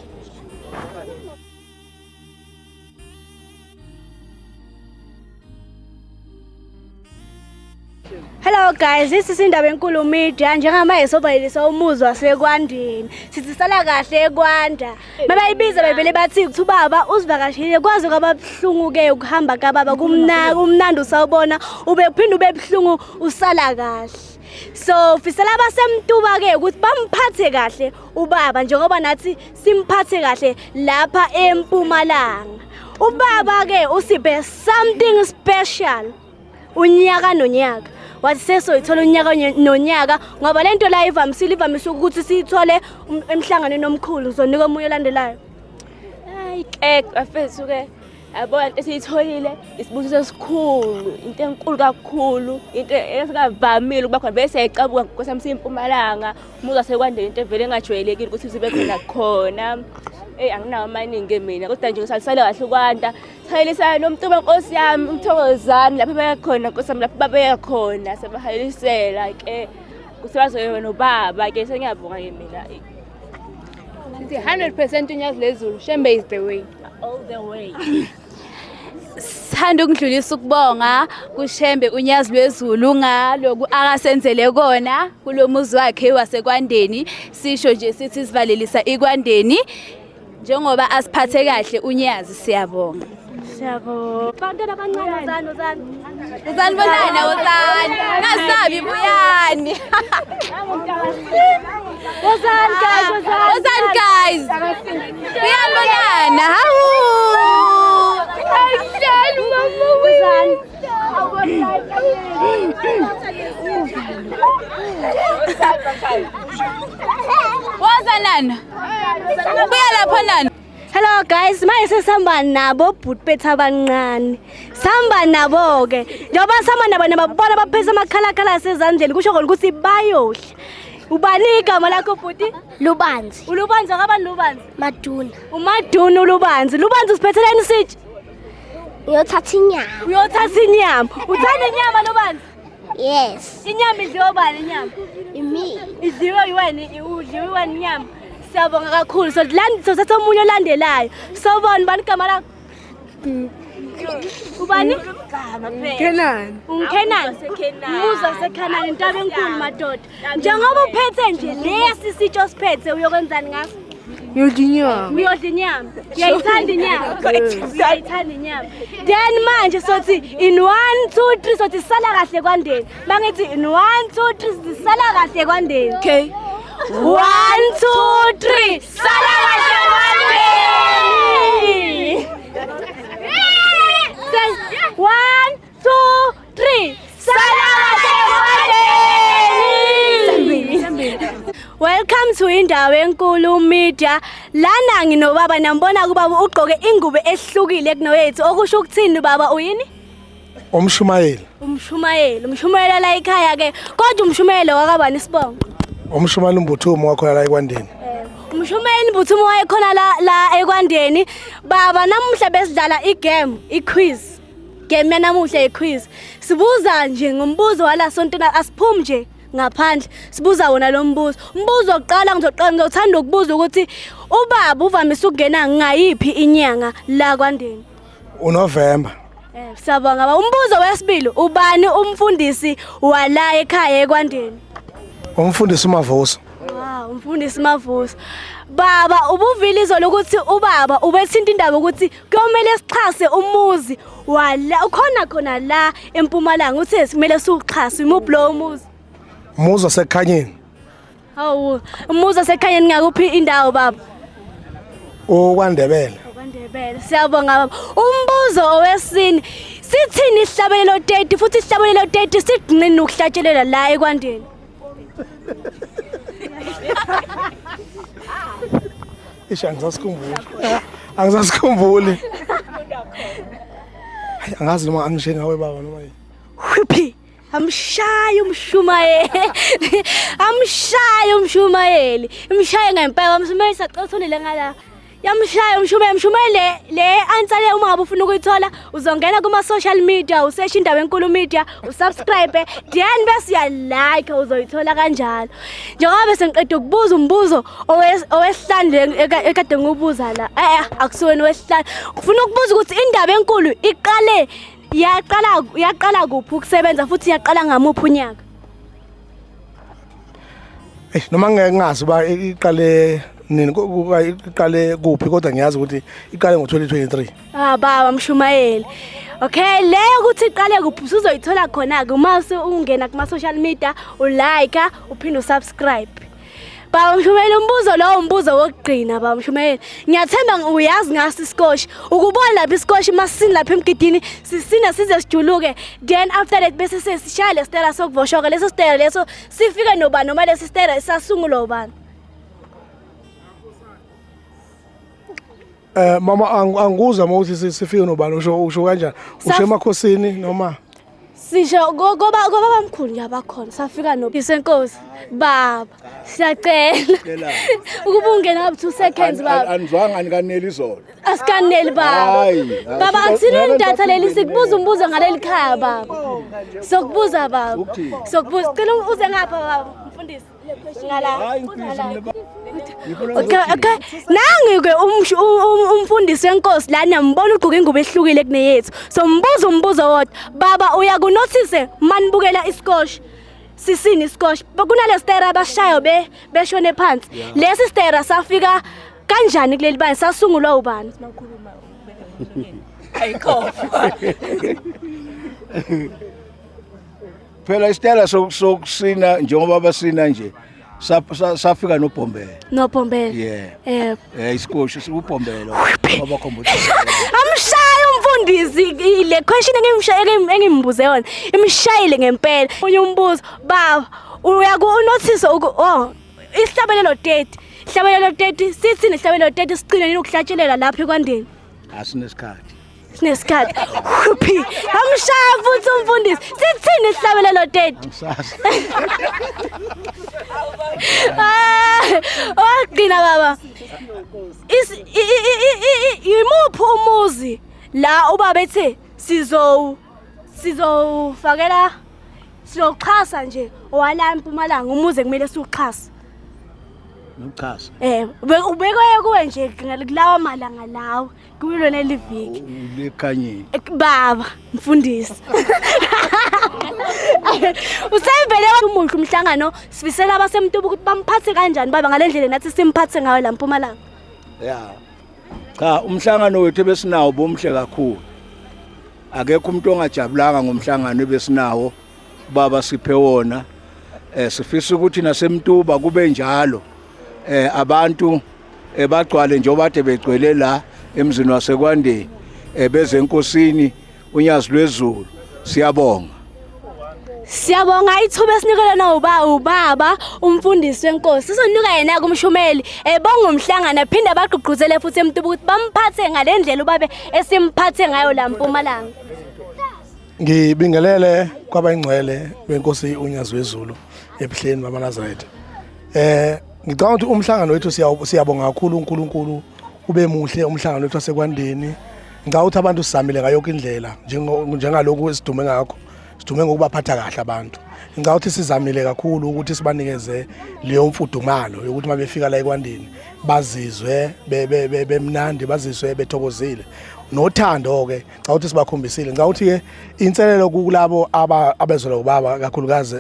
Hello guys, this is Indaba Enkulu Media. Njengamanje sobayelisa umuzi waseKwandeni. Sithi sala kahle eKwanda. Mabayibiza bevele bathi kuthi ubaba uzivakashile kwaze kwababuhlungu ke ukuhamba kababa kumnaka umnandi usawubona ube uphinde ube buhlungu usala kahle. So fisela abasemtuba ke ukuthi bamphathe kahle ubaba njengoba nathi simphathe kahle lapha eMpumalanga. Ubaba ke usiphe something special. Unyaka nonyaka wathi sesoyithola unyaka nonyaka ngoba lento la ivamisile ivamise ukuthi siyithole emhlanganweni omkhulu. Ngizonika omunye olandelayo. Hayi ke bafethu ke yabona into esiyitholile isibusiso esikhulu, into enkulu kakhulu, into esingavamile ukuba khona bese siyayicabuka nkosi yami siyimpumalanga umuzi wasekwandeni into evele engajwayelekile ukuthi sibe khona khona. Eyi anginawo amaningi mina kodwa nje ngisalisale kahle ukwanda Halelisana nomntu nkosi yami umthokozani lapho baya khona nkosi yami lapho babeya khona sebahalelisela ke kusebazoyona nobaba ke sengiyabonga ke mina. Sithi 100% unyazi lezulu Shembe is the way. All the way. Sithanda ukudlulisa ukubonga kuShembe unyazi lwezulu ngaloku akasenzele kona kulomuzi wakhe waseKwandeni. Sisho nje sithi sivalelisa iKwandeni njengoba asiphathe kahle unyazi, siyabonga. Siyabonga. Bantwana abancane wozani wozani. Wozani bonana wozani. Ngasabi buyani. Wozani guys wozani. Wozani guys. Buyani bonana. Hawu. Ayishani mama wozani. Woza nana. Buya lapha nana. Hello guys, manje sesihamba nabo bhuti bethu abancane. Sihamba nabo ke. Njengoba sihamba nabo nababona baphethe amakhalakhala asezandleni kusho khona ukuthi bayodla. Ubani igama lakho bhuti? Lubanzi. Ulubanzi akabani Lubanzi? Maduna. Umaduna uLubanzi. Lubanzi usiphetheleni sitsha? Uyothatha inyama. Uyothatha inyama. Uthanda inyama Lubanzi? Yes. Inyama idliwa bani inyama? Imina. Idliwa yiwena, udliwa yiwena inyama. Siyabonga kakhulu. So sothatha omunye olandelayo. Sawubona bani igama lakho? Ubani? Kenani. Ungikhenani? Umuzi waseKhenani, intaba enkulu madoda. Njengoba uphethe nje lesi sitsho osiphethe uyokwenzani ngaso? Ngiyodla inyama. Uyodla inyama. Uyayithanda inyama. Uyayithanda inyama. Then manje sothi in 1 2 3 sothi sala kahle kwandeni. Mangithi in 1 2 3 sithi sala kahle kwandeni. Okay. 1 2 3 sala kahle kwandeni. Say 1 2 3 sala kahle kwandeni. Welcome to Indawo Enkulu Media. Lana nginobaba nambona kubaba ugqoke ingubo ehlukile kunoyethu okusho ukuthini baba uyini? Umshumayeli. Umshumayeli, umshumayela la ekhaya ke. Kodwa umshumayeli wakabani isibongo? Umshumayeli uMbuthumo wakhona la eKwandeni. Umshumayeli Mbuthumo wayekhona la la eKwandeni. Baba namuhla besidlala igame, iquiz. Game yanamuhla iquiz. Sibuza nje ngombuzo wala sontona asiphumi nje ngaphandle. Sibuza wona lo mbuzo. Umbuzo wokuqala ngizoqala ngizothanda ukubuza ukuthi ubaba uvamise ukungena ngayiphi inyanga la kwaNdeni? UNovember. Siyabonga baba. Umbuzo wesibili ubani umfundisi wala ekhaya eKwandeni? Umfundisi uMavuso. Wow, umfundisi Mavuso. Baba ubuvile izolo ukuthi ubaba ubethinta indaba ukuthi kuyomele sixhase umuzi wala ukhona khona la eMpumalanga uthe kumele siwuxhase imuphi lo umuzi? Umuzi waseKhanyeni. Hawu, umuzi waseKhanyeni ngakuphi indawo baba? UkwaNdebele. KwaNdebele. Siyabonga baba. Umbuzo owesine sithini isihlabelelo 30 futhi isihlabelelo 30 sigcine ukuhlatshelelwa la eKwandeni? Isha angisasikhumbuli. Angisasikhumbuli. Hayi angazi noma angishengawe baba noma yini. Whiphi. Amshaya umshumayeli. Amshaya umshumayeli. Imshaye ngempela umshumayeli sacela uthonele ngala. Yamshaya umshumayeli, mshumayeli le le answer le uma ngabe ufuna ukuyithola uzongena kuma social media usearch Indaba Enkulu Media usubscribe then bese uya like uzoyithola kanjalo. Njengoba bese ngiqeda ukubuza umbuzo owesihlanu le ekade ngiwubuza la. Eh akusiwena owesihlanu. Ngifuna ukubuza ukuthi indaba enkulu iqale yaqala yaqala kuphi ukusebenza futhi yaqala ngamuphi unyaka? Eish noma ngeke ngazi uba iqale nini iqale kuphi kodwa ngiyazi ukuthi iqale ngo-2023. Ah baba mshumayeli. Okay le ukuthi iqale kuphi usuzoyithola khona ke uma ungena kuma social media ulike uphinde usubscribe. Baba Mshumayeli umbuzo lowo umbuzo wokugcina baba Mshumayeli. Ngiyathemba uyazi ngaso isikoshi. Ukubona lapha isikoshi masisini lapha emgidini sisina size sijuluke then after that bese sesishaya lesitela sokuvoshoka leso sitela leso sifike nobani noma lesi sitela sasungulwa ubani. Mama angikuzwa uma uthi sifike nobani usho kanjani? Usho emakhosini noma Sisho koba bamkhulu nje abakhona safika no isenkosi baba siyacela ukuba ungena ngabe 2 seconds baba. Anizwanga anikaneli izolo. Asikaneli baba. Baba akuthini idatha leli sikubuza umbuzo ngaleli khaya baba. Sokubuza baba. Sokubuza cela uze ngapha baba mfundisi. Ngala. Okay okay nangi ke umfundisi wenkosi la niyambona ugqoke ingubo ehlukile kuneyethu. So mbuzo umbuzo wodwa baba uyakunothise manibukela isikoshi. Sisini isikoshi kunale stera abashayo beshone phansi. Lesi stera safika kanjani kuleli bani sasungulwa ubani? Ayikhofa. Phela isitayela sokusina njengoba basina nje safika noBhombela. NoBhombela. Yeah. Eh isikoshi sikubhombela wabakhomba. Amshaya umfundisi le question engimbuze yona imshayile ngempela. Unye umbuzo baba uyakunothisa oh isihlabelelo 30. Isihlabelelo 30 sithi nesihlabelelo 30 sigcine nini ukuhlatshelela lapha ekwandeni? Asinesikhathi. Sinesikhathi. Uphi? Amshaya futhi umfundisi. Sithini isihlabelelo 30? Angisazi. Ah, ogcina baba. Imuphi umuzi la ubaba ethe sizowufakela siyoxhasa nje owala eMpumalanga umuzi kumele siwuxhase. Nokuxhasa. Ubekwe kuwe nje kulawa malanga lawo. Kulona liviki. Lekhanyeni. Baba, mfundisi. Usevele umuhle umhlangano sifisela abasemtuba ukuthi bamphathe kanjani baba ngalendlela nathi simphathe ngayo la Mpumalanga. Yeah. Cha, umhlangano wethu ebesinawo bomhle kakhulu. Akekho umuntu ongajabulanga ngomhlangano ebesinawo baba siphe wona. Sifisa ukuthi nasemtuba kube njalo. Abantu bagcwale njengoba kade begcwele la emzini waseKwandeni beze enkosini uNyazi lwezulu. Siyabonga. Siyabonga ithuba esinikele na ubaba umfundisi wenkosi. Sizonika yena kumshumeli ebonga umhlangano aphinde abagqugquzele futhi eMtuba ukuthi bamphathe ngalendlela ubabe esimphathe ngayo la Mpumalanga. Ngibingelele kwabayingcwele benkosi uNyazi wezulu ebuhleni bamaNazaretha. Ngicabanga ukuthi umhlangano wethu siyabonga kakhulu uNkulunkulu ube muhle umhlangano wethu waseKwandeni. Ngicabanga ukuthi abantu sizamile ngayo yonke indlela njengalokhu esidume ngakho. Sidume ngokubaphatha kahle abantu. Ngicabanga ukuthi sizamile kakhulu ukuthi sibanikeze leyo mfudumalo yokuthi uma befika la eKwandeni bazizwe bemnandi, bazizwe bethokozile. Nothando ke ngicabanga ukuthi sibakhombisile. Ngicabanga ukuthi ke inselelo kulabo abezelwa ubaba kakhulukazi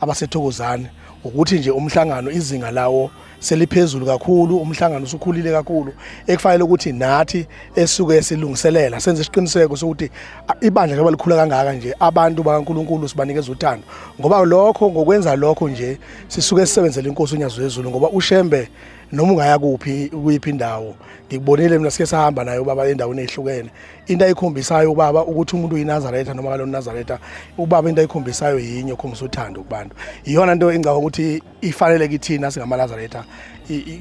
abasethokozane ukuthi nje umhlangano izinga lawo seliphezulu kakhulu, umhlangano usukhulile kakhulu ekufanele ukuthi nathi esuke silungiselela senze isiqiniseko sokuthi ibandla njengoba likhula kangaka nje abantu bakaNkuluNkulu sibanikeza uthando, ngoba lokho ngokwenza lokho nje sisuke sisebenzele inkosi uNyazi lwezulu, ngoba uShembe noma ungaya kuphi kuyiphi indawo ngikubonile mina sike sahamba naye ubaba endaweni ezihlukene, into ayikhombisayo ubaba ukuthi umuntu uyiNazaretha noma kalona Nazaretha, ubaba into ayikhombisayo yinye, ukhombisa uthando kubantu. Iyona into engicabanga ukuthi ifanele kithina singamaNazaretha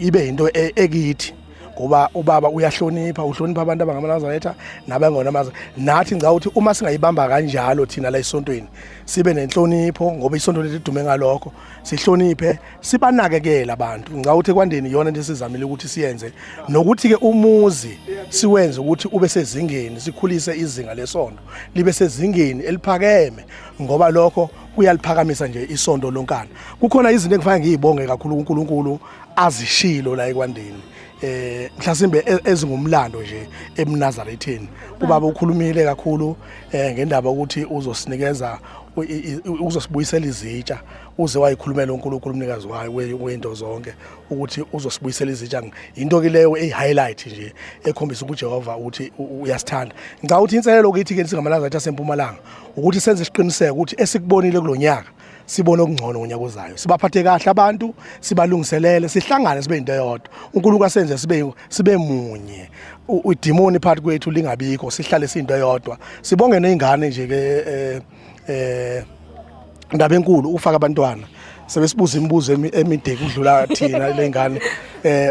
ibe into ekithi, Ngoba ubaba uyahlonipha, uhlonipha abantu abangamaNazaretha nabangona amaza. Nathi ngicabanga ukuthi uma singayibamba kanjalo thina la esontweni sibe nenhlonipho, ngoba isonto lethu lidume ngalokho, sihloniphe, sibanakekele abantu. Ngicabanga ukuthi ekwandeni iyona into esizamile ukuthi siyenze, nokuthi-ke umuzi siwenze ukuthi ube sezingeni, sikhulise izinga lesonto libe sezingeni eliphakeme, ngoba lokho kuyaliphakamisa nje isonto lonkana. Kukhona izinto engifanele ngiyibonge kakhulu kuNkulunkulu azishilo la ekwandeni, mhlasimbe ezingumlando nje eMnazaretheni. Ubaba ukhulumile kakhulu ngendaba ukuthi uzosinikeza, uzosibuyisela izitsha, uze wayikhulumela uNkulunkulu umnikazi wayo wento zonke ukuthi uzosibuyisela izitsha. Into ke leyo eyi-highlight nje ekhombisa uJehova ukuthi uyasithanda. Ngicabanga ukuthi inselelo kithi ke singamaNazaretha asempumalanga ukuthi senze isiqiniseko ukuthi esikubonile kulonyaka sibone okungcono ngonyaka ozayo, sibaphathe kahle abantu, sibalungiselele, sihlangane sibe into eyodwa. uNkulunkulu asenze sibe munye, idimoni phakathi kwethu lingabikho, sihlale siyinto eyodwa. Sibonge nezingane nje ke indaba enkulu ufaka abantwana sebesibuza imibuzo emide kudlula thina lengane,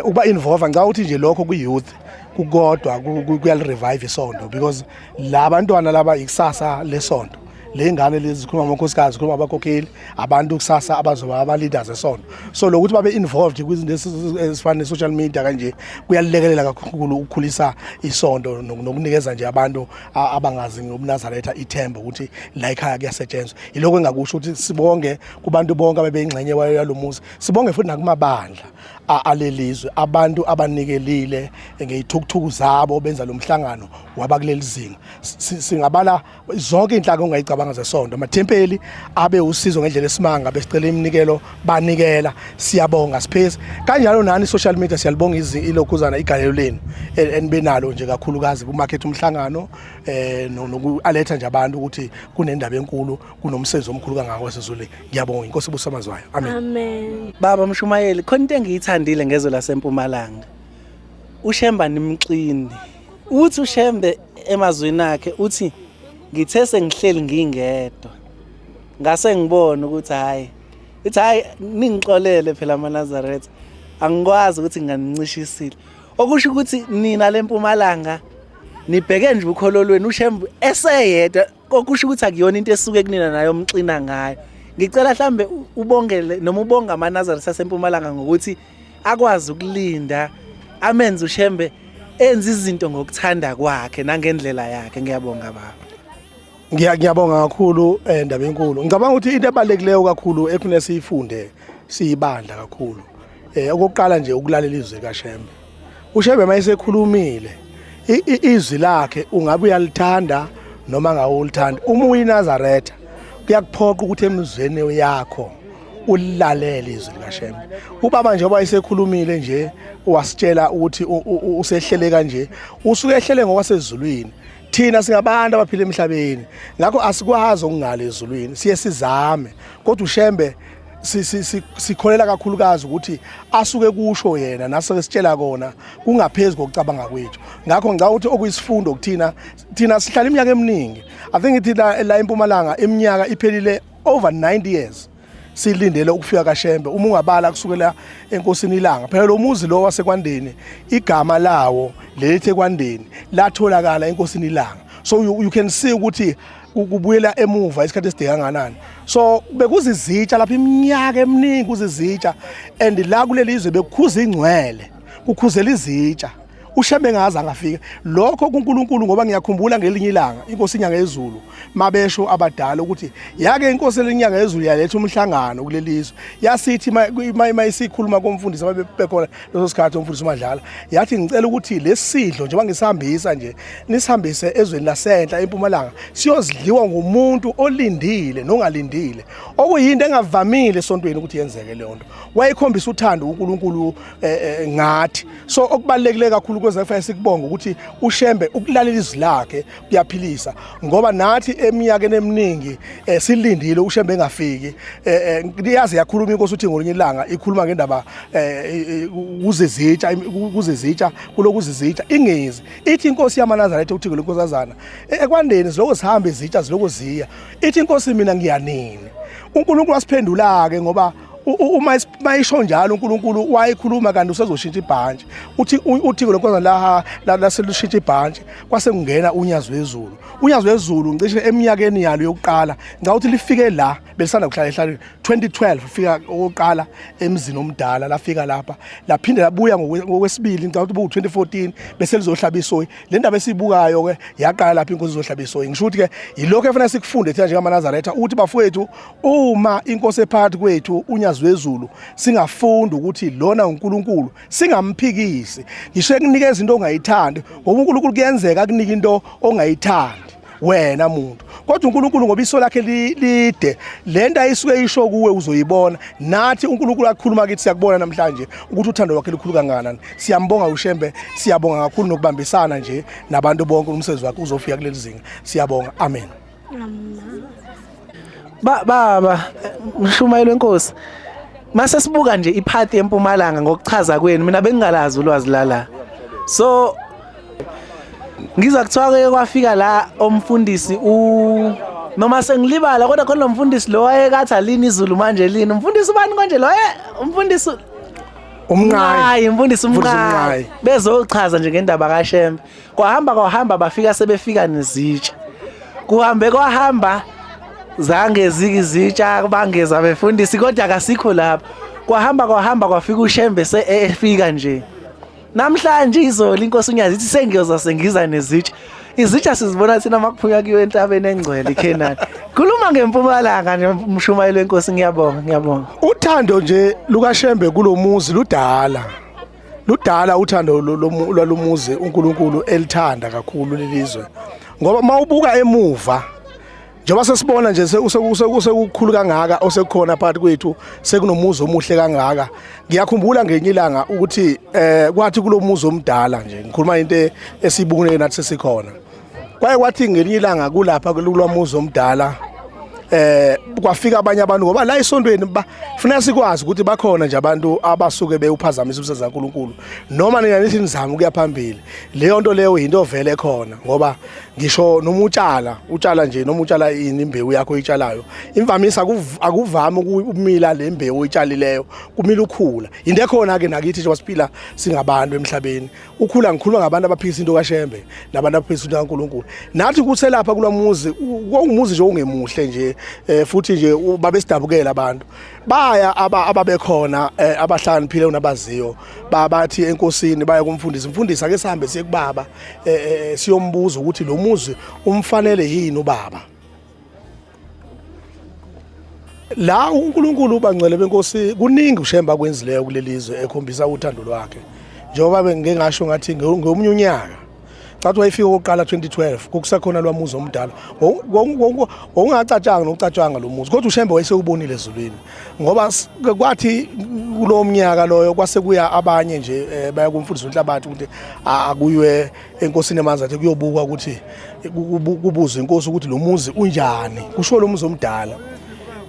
ukuba involve. Ngicabanga ukuthi nje lokho ku youth kukodwa kuyali revive isonto, because la bantwana laba ikusasa lesonto. Le ngane lezi zikhuluma amakhosikazi, zikhuluma abakhokheli, abantu kusasa abazoba aba leaders esonto. So lokuthi babe involved kwizinto ezifana ne social media kanje kuyalekelela kakhulu ukukhulisa isonto nokunikeza nje abantu abangazi ngobuNazaretha ithemba ukuthi la ekhaya kuyasetshenzwa. Yiloko engakusho ukuthi sibonge kubantu bonke abebeyingxenye yalomuzi, sibonge futhi nakumabandla alelizwe, abantu abanikelile ngeyithukuthuku zabo benza lo mhlangano waba kuleli zinga. Singabala zonke inhlaka ongayicabanga zesonto, amathempeli abe usizo ngendlela esimanga, besicela iminikelo banikela, siyabonga siphezi kanjalo. Nani social media siyalibonga ilokhuzana igalelo lenu enibenalo nje kakhulukazi kumarket umhlangano noku-aletha nje abantu ukuthi kunendaba enkulu, kunomsebenzi omkhulu kangako wasezulwini. Ngiyabonga, inkosi ibusise amazwi ayo, amen. Amen. Baba Mshumayeli, khona into engiyithandile ngezwe lasempumalanga. UShemba nimxini. Uthi uShembe emazwini akhe uthi, ngithe sengihleli ngingedwa, ngase ngibona ukuthi hayi, ithi hayi, ningixolele phela amaNazaretha, angikwazi ukuthi nginganincishisile. Okusho ukuthi nina lempumalanga nibheke nje ukholo lwenu, uShembe eseyedwa, okusho ukuthi akuyona into esuke kunina nayo umxina ngayo. Ngicela mhlambe ubongele noma ubonga amaNazaretha asempumalanga ngokuthi akwazi ukulinda amenze uShembe enze izinto ngokuthanda kwakhe nangendlela yakhe. Ngiyabonga baba. Ngiyabonga kakhulu, ndaba enkulu. Ngicabanga ukuthi into ebalulekileyo kakhulu ekufanele siyifunde siyibandla kakhulu, okokuqala nje ukulalela izwi likaShembe. uShembe mayesekhulumile izwi lakhe, ungabe uyalithanda noma ngawulithanda, uma uyiNazaretha kuyakuphoqa ukuthi emzweni yakho ulilalele izwi likaShembe. Ubaba njengoba esekhulumile nje wasitshela ukuthi usehlele kanje, usuke ehlele ngokwasezulwini. Thina singabantu abaphila emhlabeni, ngakho asikwazi okungale ezulwini, siye sizame, kodwa uShembe sikholela kakhulukazi ukuthi asuke kusho yena nasuke sitshela kona kungaphezulu kokucabanga kwethu. Ngakho ngicabanga ukuthi okuyisifundo kuthina, thina sihlala iminyaka eminingi, I think thina la eMpumalanga iminyaka iphelile over 90 years silindele ukufika kaShembe. Uma ungabala kusukela enkosini iLanga, phela lo muzi lo wasekwandeni, igama lawo lelithi ekwandeni latholakala enkosini iLanga, so you can see ukuthi kubuyela emuva isikhathi eside kanganani. So bekuzizitsha lapha iminyaka eminingi, kuzizitsha, and la kuleli zwe bekukhuza ingcwele, kukhuzela izitsha, uShembe ngaze angafika lokho kuNkulunkulu. Ngoba ngiyakhumbula ngelinye ilanga inkosi iNyanga yezulu, mabesho abadala ukuthi yake inkosi lenyanga yezulu yaletha umhlangano kulelizwe, yasithi mayisikhuluma komfundisi ababekhona leso sikhathi, umfundisi uMadlala, yathi, ngicela ukuthi lesidlo njengoba ngisihambisa nje nisihambise ezweni lasenhla empumalanga, siyozidliwa ngumuntu olindile nongalindile, okuyinto engavamile esontweni ukuthi yenzeke leyo nto. Wayekhombisa uthando uNkulunkulu ngathi. So okubalekile kakhulu kwezefa sikubonga ukuthi uShembe ukulalela izwi lakhe kuyaphilisa, ngoba nathi eminyakeni eminingi silindile uShembe engafiki. Iyaze yakhuluma inkosi uthi ngolunye ilanga ikhuluma ngendaba kuzezitsha, kuzezitsha, kulokuzizitsha ingezi, ithi inkosi yamaNazaretha uthi lenkosazana ekwandeni ziloko sihamba izitsha ziloko ziya, ithi inkosi mina ngiyanini. uNkulunkulu wasiphendula ke ngoba Uma mayisho njalo uNkulunkulu wayekhuluma kanti usezoshintsha ibhantshi. Uthi uthiko lenkonzo la laselushintsha ibhantshi kwase kungena uNyazi lwezulu. UNyazi lwezulu ngisho eminyakeni yalo yokuqala ngicabanga ukuthi lifike la belisanda kuhlala ehlalweni 2012 fika okokuqala emzini omdala, lafika lapha laphinde labuya ngokwesibili, ngicabanga ukuthi bu 2014 bese lizohlaba isoyi. Le ndaba esiyibukayo ke yaqala lapha inkosi izohlaba isoyi. Ngisho ukuthi ke yilokho efanele sikufunde thina njengamaNazaretha ukuthi bafowethu, uma inkosi ephakathi kwethu uNyazi lwezulu, singafunda ukuthi lona uNkulunkulu, singamphikisi ngisho ekunikeza into ongayithandi, ngoba uNkulunkulu kuyenzeka akunika into ongayithandi wena muntu, kodwa uNkulunkulu ngoba iso lakhe lide, lento ayisuke isho kuwe uzoyibona. Nathi uNkulunkulu akhuluma kithi, siyakubona namhlanje ukuthi uthando lwakhe lukhulu kangakanani. Siyambonga uShembe, siyabonga kakhulu nokubambisana nje nabantu bonke, umsebenzi wakhe uzofika kuleli zinga. Siyabonga, amen. Baba mshumayelo wenkosi, mase sibuka nje iphathi empumalanga ngokuchaza kwenu, mina bengingalazi ulwazi lala, so ngizwa kuthiwa ke kwafika la omfundisi u noma sengilibala, kodwa khona lo mfundisi lo wayekathi alini izulu manje lini, umfundisi ubani konje lo, umfundisi Umnqayi. Umfundisi uMnqayi, bezochaza nje ngendaba kaShembe. Kwahamba kwahamba, bafika sebefika nezitsha, kuhambe kwahamba zange zikizitsha bangeza befundisi, kodwa akasikho lapho. Kwahamba kwahamba kwafika uShembe, se efika nje namhlanje izolo inkosi uNyazi ithi sengiyoza sengiza nezitsha. Izitsha sizibona thina makuphunywa kuyo entabeni engcwele iKhenani. Khuluma ngempumalanga nje mshumayelo wenkosi, ngiyabonga, ngiyabonga. Uthando nje lukaShembe kulomuzi ludala, ludala uthando lwalomuzi. uNkulunkulu elithanda kakhulu lelizwe, ngoba mawubuka emuva njengoba sesibona nje sekukhulu kangaka osekukhona phakathi kwethu, sekunomuzi omuhle kangaka. Ngiyakhumbula ngenye ilanga ukuthi kwathi kulomuzi omdala nje, ngikhuluma into esibukene nathi sesikhona, kwaye kwathi ngelinye ilanga kulapha kulwamuzi omdala kwafika abanye abantu, ngoba la esontweni funeka sikwazi ukuthi bakhona nje abantu abasuke bewuphazamisa umsebenzi kaNkuluNkulu, noma nina nithi nizama ukuya phambili. Leyo nto leyo into vele khona, ngoba ngisho noma utshala, utshala nje, noma utshala ini, imbewu yakho oyitshalayo, imvamisa akuvami ukumila le mbewu oyitshalileyo, kumila ukhula. Into ekhona ke nakithi njengoba siphila singabantu emhlabeni, ukhula. Ngikhuluma ngabantu abaphikisa into kaShembe nabantu abaphikisa into kaNkuluNkulu. Nathi kuselapha kulwamuzi, kwawumuzi nje ongemuhle nje, futhi nje babesidabukela abantu. Baya ababekhona abahlakaniphile nabaziyo, babathi enkosini, baya kumfundisi, mfundisi, ake sihambe siye kubaba, siyombuza ukuthi lo muzi umfanele yini ubaba la. UNkulunkulu, bangcwele benkosi, kuningi uShembe akwenzileyo kulelizwe ekhombisa uthando lwakhe, njengoba bengike ngasho ngathi ngomunye unyaka cathi wayefika okokuqala 2012, kukusekhona lwamuzi omdala, wawungacatshanga nokucatshanga lo muzi, kodwa uShembe wayesewubonile ezulwini, ngoba kwathi kulowo mnyaka loyo kwase kuya abanye nje, baya kumfundisi uNhlabathi ukuthi akuywe enkosini eManzathi kuyobukwa ukuthi kubuzwe inkosi ukuthi lo muzi unjani, kusho lo muzi omdala.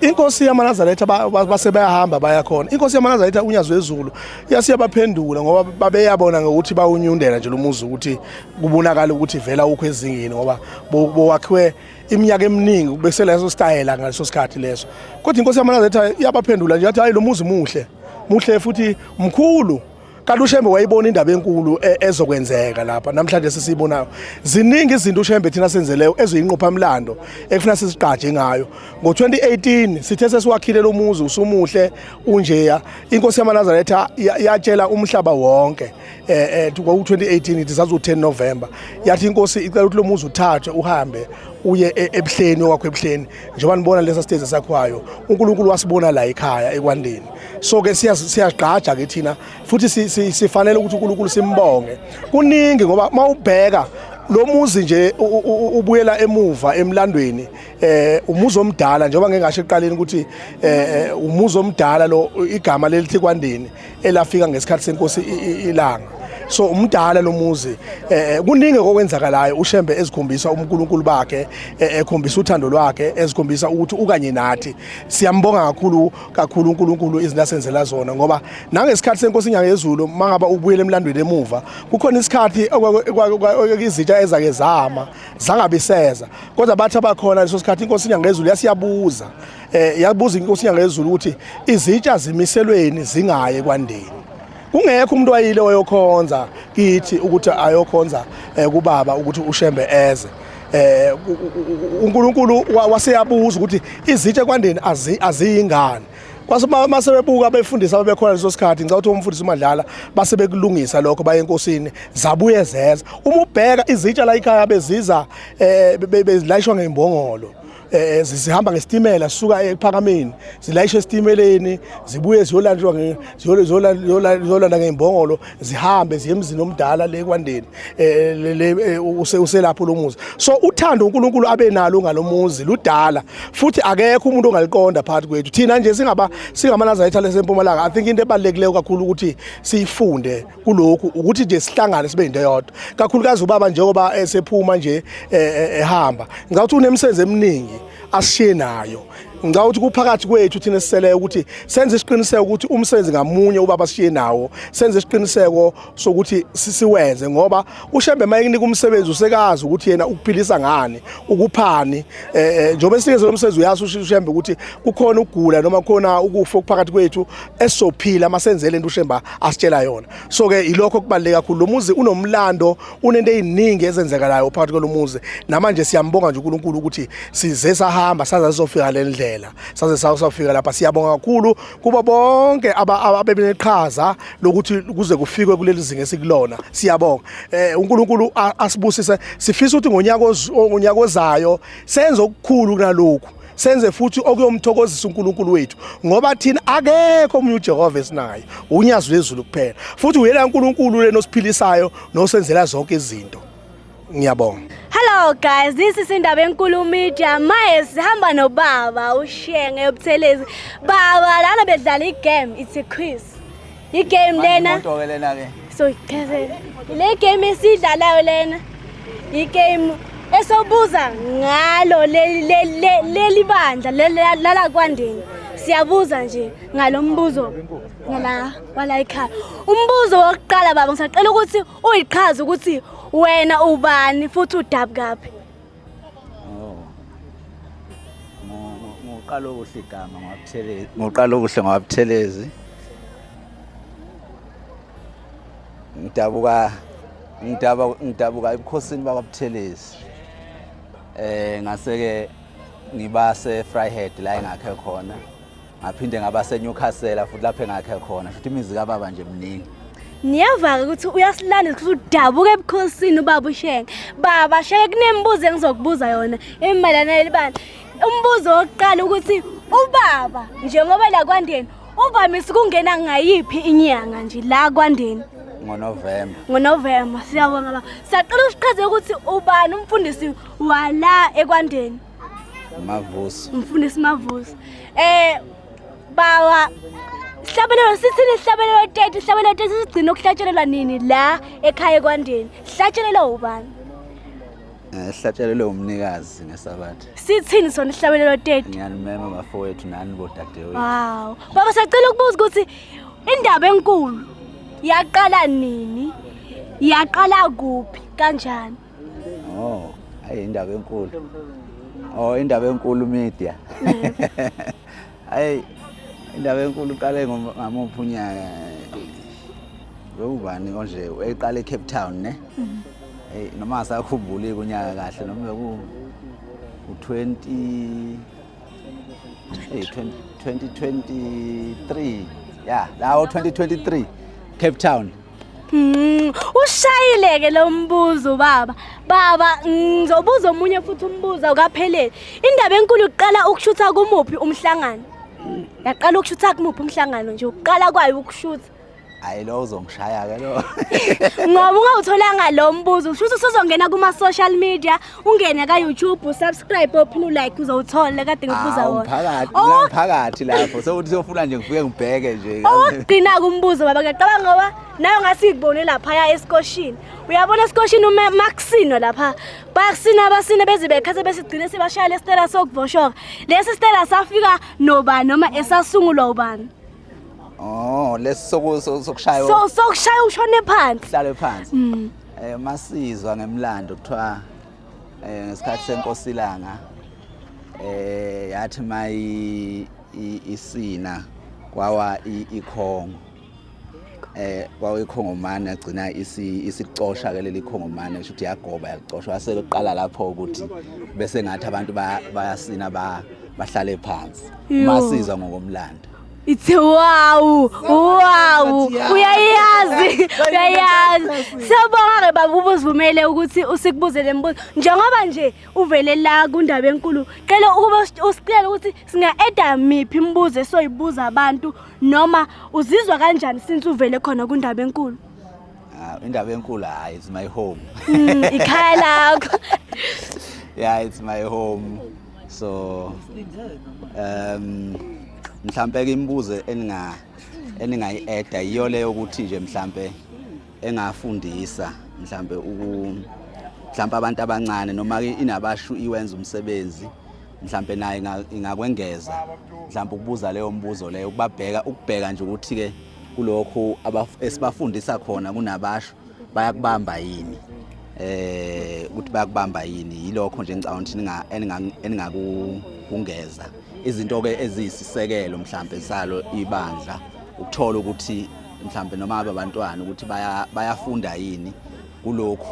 Inkosi yamaNazaretha base bayahamba baya khona. Inkosi yamaNazaretha uNyazi wezulu yasiyabaphendula, ngoba babeyabona ngokuthi bawunyundela nje lo muzi ukuthi kubonakala ukuthi vela ukho ezingeni, ngoba bowakhiwe iminyaka eminingi bese leso style ngaleso sikhathi leso. Kodwa inkosi yamaNazaretha yabaphendula nje yathi, hayi, lo muzi muhle, muhle futhi mkhulu. Kanti uShembe wayibona indaba enkulu ezokwenzeka lapha namhlanje sesiyibonayo. Ziningi izinto uShembe thina senzeleyo eziyinqophamlando ekufuna siziqaje ngayo. Ngo-2018 sithe sesiwakhile lo muzi usumuhle unjeya, inkosi yamaNazaretha yatshela umhlaba wonke, kwaku-2018, ithi sazu-10 November, yathi inkosi icela ukuthi lo muzi uthathwe uhambe uye ebuhleni okwakho ebuhleni, njengoba nibona lesa stage esakhiwayo. uNkulunkulu wasibona la ekhaya ekwandeni, so ke siyagqaja ke thina futhi sifanele ukuthi uNkulunkulu simbonge. Kuningi, ngoba mawubheka lo muzi nje ubuyela emuva emlandweni, umuzi omdala, njengoba ngingasho ekuqaleni ukuthi umuzi omdala lo, igama lelithi Kwandeni elafika ngesikhathi senkosi iLanga. So umdala lomuzi, kuningi okwenzakalayo uShembe ezikhombisa uNkulunkulu bakhe, ekhombisa uthando lwakhe, ezikhombisa ukuthi ukanye nathi. Siyambonga kakhulu kakhulu uNkulunkulu izinto asenzela zona, ngoba nangesikhathi senkosi iNyanga yezulu, mangaba ubuyele emlandweni emuva, kukhona isikhathi izitsha ezake zama zangabiseza, kodwa bathi abakhona leso sikhathi inkosi iNyanga yezulu yasiyabuza, yabuza inkosi iNyanga yezulu ukuthi izitsha zimiselweni zingaye kwandeni, kungekho umuntu wayile oyokhonza kithi ukuthi ayokhonza kubaba ukuthi uShembe eze. uNkulunkulu waseyabuza ukuthi izitsha kwandeni aziyingane. Kwase mase bebuka befundisa ababekhona leso sikhathi, ngicela ukuthi umfundisi uMadlala base bekulungisa lokho, baye enkosini, zabuye zeza. Uma ubheka izitsha la ekhaya beziza bezilayishwa ngeimbongolo, zihamba ngesitimela sisuka ekuphakameni, zilayishwe esitimeleni, zibuye ziyolandwa ziyolanda ngeimbongolo, zihambe ziye emzini omdala le kwandeni, uselapho lo muzi. So uthando uNkulunkulu abe nalo ngalomuzi ludala, futhi akekho umuntu ongaliqonda phakathi kwethu thina nje singaba singamaNazaretha lesempumalanga. I think into ebalulekileyo kakhulu ukuthi siyifunde kulokhu ukuthi nje sihlangane sibe into eyodwa, kakhulukazi ubaba njengoba esephuma nje ehamba. Ngicabanga ukuthi unemisebenzi eminingi asishiye nayo. Ngicabanga ukuthi kuphakathi kwethu thina esiseleyo ukuthi senze isiqiniseko ukuthi umsebenzi ngamunye ubaba asishiye nawo, senze isiqiniseko sokuthi siwenze, ngoba uShembe mayekunika umsebenzi usekazi ukuthi yena ukuphilisa ngani, ukuphani. Njengoba esinikeze lo msebenzi, uyazi uShembe ukuthi kukhona ukugula noma kukhona ukufa okuphakathi kwethu esizophila masenzele into uShembe asitshela yona. So ke ilokho okubaluleke kakhulu. Lo muzi unomlando, unento eziningi ezenzekalayo phakathi kwalomuzi. Namanje siyambonga nje uNkulunkulu ukuthi size sahamba saze sofika le ndlela, saze safika lapha. Siyabonga kakhulu kubo bonke abebeneqhaza lokuthi kuze kufikwe kuleli zinga esikulona. Siyabonga, uNkulunkulu asibusise. Sifisa ukuthi ngonyaka ozayo senze okukhulu kunalokhu, senze futhi okuyomthokozisa uNkulunkulu wethu, ngoba thina akekho omunye uJehova esinaye, unyazi lwezulu kuphela, futhi uyena uNkulunkulu leno osiphilisayo nosenzela zonke izinto. Ngiyabonga. Hello guys, this is Indaba Enkulu Media. Maye sihamba nobaba uShenge Buthelezi. Baba, lana bedlala igame, it's a quiz. Igame lena. Imoto ke lena ke. So ichazele. Le game esidlalayo lena. Igame esobuza ngalo leli bandla lala kwandeni. Siyabuza nje ngalombuzo ngala wala ekhaya. Umbuzo wokuqala baba, ngisacela ukuthi uyichaze ukuthi wena ubani futhi udabukaphi. Oh. Ngoqala okuhle igama ngwabuthelezi. Ngoqala okuhle ngwabuthelezi. Ngidabuka ngidaba ngidabuka ebukhosini bakwaButhelezi. Ngase ke ngiba se Vryheid la engakhe khona. Ngaphinde ngaba se Newcastle futhi lapho engakhe khona. Futhi imizi kababa nje miningi. Niyeva ukuthi uyasilanda ukuthi udabuka ebukhosini ubaba uShenge. Baba Shenge, kunemibuzo engizokubuza yona emayelana nelibandla. Umbuzo wokuqala ukuthi ubaba njengoba la kwandeni uvamise ukungena ngayiphi inyanga nje la kwandeni? NgoNovember. NgoNovember. Siyabonga baba. Siyacela usichaze ukuthi ubani umfundisi wala ekwandeni? Mavuso. Umfundisi Mavuso. Baba, sihlabelelo sithini isihlabelelo 30? Isihlabelelo 30 sigcina ukuhlatshelelwa nini la ekhaya ekwandeni? Sihlatshelelwa ubani? Sihlatshelelwe umnikazi ngesabatha. Sithini sona isihlabelelo 30? Ngiyanimema bafowethu nani bodadewethu. Wow. Baba, siyacela ukubuza ukuthi indaba enkulu yaqala nini? Yaqala kuphi kanjani? Oh, ayi indaba enkulu. Oh, indaba enkulu media. Ayi indaba enkulu iqale ngamuphi unyaka? Bekubani konje eqale eCape Town ne? Hey, noma ngasakhumbuli kunyaka kahle, noma beku u20, hey, 2023, yeah, lawo 2023 Cape Town. Ushayile ke lo mbuzo baba. Baba, ngizobuza omunye futhi umbuzo awukapheleli. Indaba enkulu iqala ukushutha kumuphi umhlangano? Yaqala ukushutha kumuphi umhlangano nje uqala kwayo ukushutha? Hayi, lo uzongishaya ke lo. Ngoba ungawutholanga lo mbuzo, kusho ukuthi usuzongena kuma-social media, ungene ka-YouTube, usubscribe, uphinde ulike, uzowuthola kade ngikubuza Hawu, wona. Mphakathi, Oh. mphakathi lapho. Sekuthi siyofuna nje ngifike ngibheke nje. Owokugcina-ke umbuzo baba, ngiyacabanga ngoba nayo ngathi ngikubone laphaya esikoshini. Uyabona esikoshini uma makusinwa lapha, bayakusina abasina beze bekhathe besigcine sebashaya lesitela sokuvoshoka. Lesi sitela safika nobani noma esasungulwa ubani? Oh, lesi sokushaya. So sokushaya ushone phansi. Hlale phansi. Masizwa ngemlando kuthiwa ngesikhathi senkosi ilanga yathi mayi isina kwawa ikhongo. Kwawa ikhongomane yagcina isicosha ke leli khongomane, kusho ukuthi yagoba yalicosha, wase kuqala lapho ukuthi bese ngathi abantu bayasina bahlale phansi. Yo. Masizwa ngokomlando. It's wow, wow, uyayazi, uyayazi. Siyabonga ke baba ubuzivumele ukuthi usikubuze le mbuzo. Njengoba nje uvele la kundaba enkulu, cela ukuba usicele ukuthi singa-eda miphi imibuzo esoyibuza abantu noma uzizwa kanjani since uvele khona kundaba enkulu. Ah, indaba enkulu, hayi, it's my home. Ikhaya lakho. Yeah, it's my home. So mhlambe ke imibuzo eningayi-eda yiyo leyo ukuthi nje mhlambe engafundisa mhlambe mhlambe abantu abancane noma ke inabashu iwenza umsebenzi mhlambe naye ingakwengeza mhlambe ukubuza leyo mbuzo leyo, ukubabheka, ukubheka nje ukuthi ke kulokhu esibafundisa khona kunabasho bayakubamba yini, ukuthi bayakubamba yini. Yilokho nje ngicabanga ukuthi eningakungeza izinto ke eziyisisekelo mhlambe salo ibandla, ukuthola ukuthi mhlambe noma abantwana ukuthi bayafunda yini kulokhu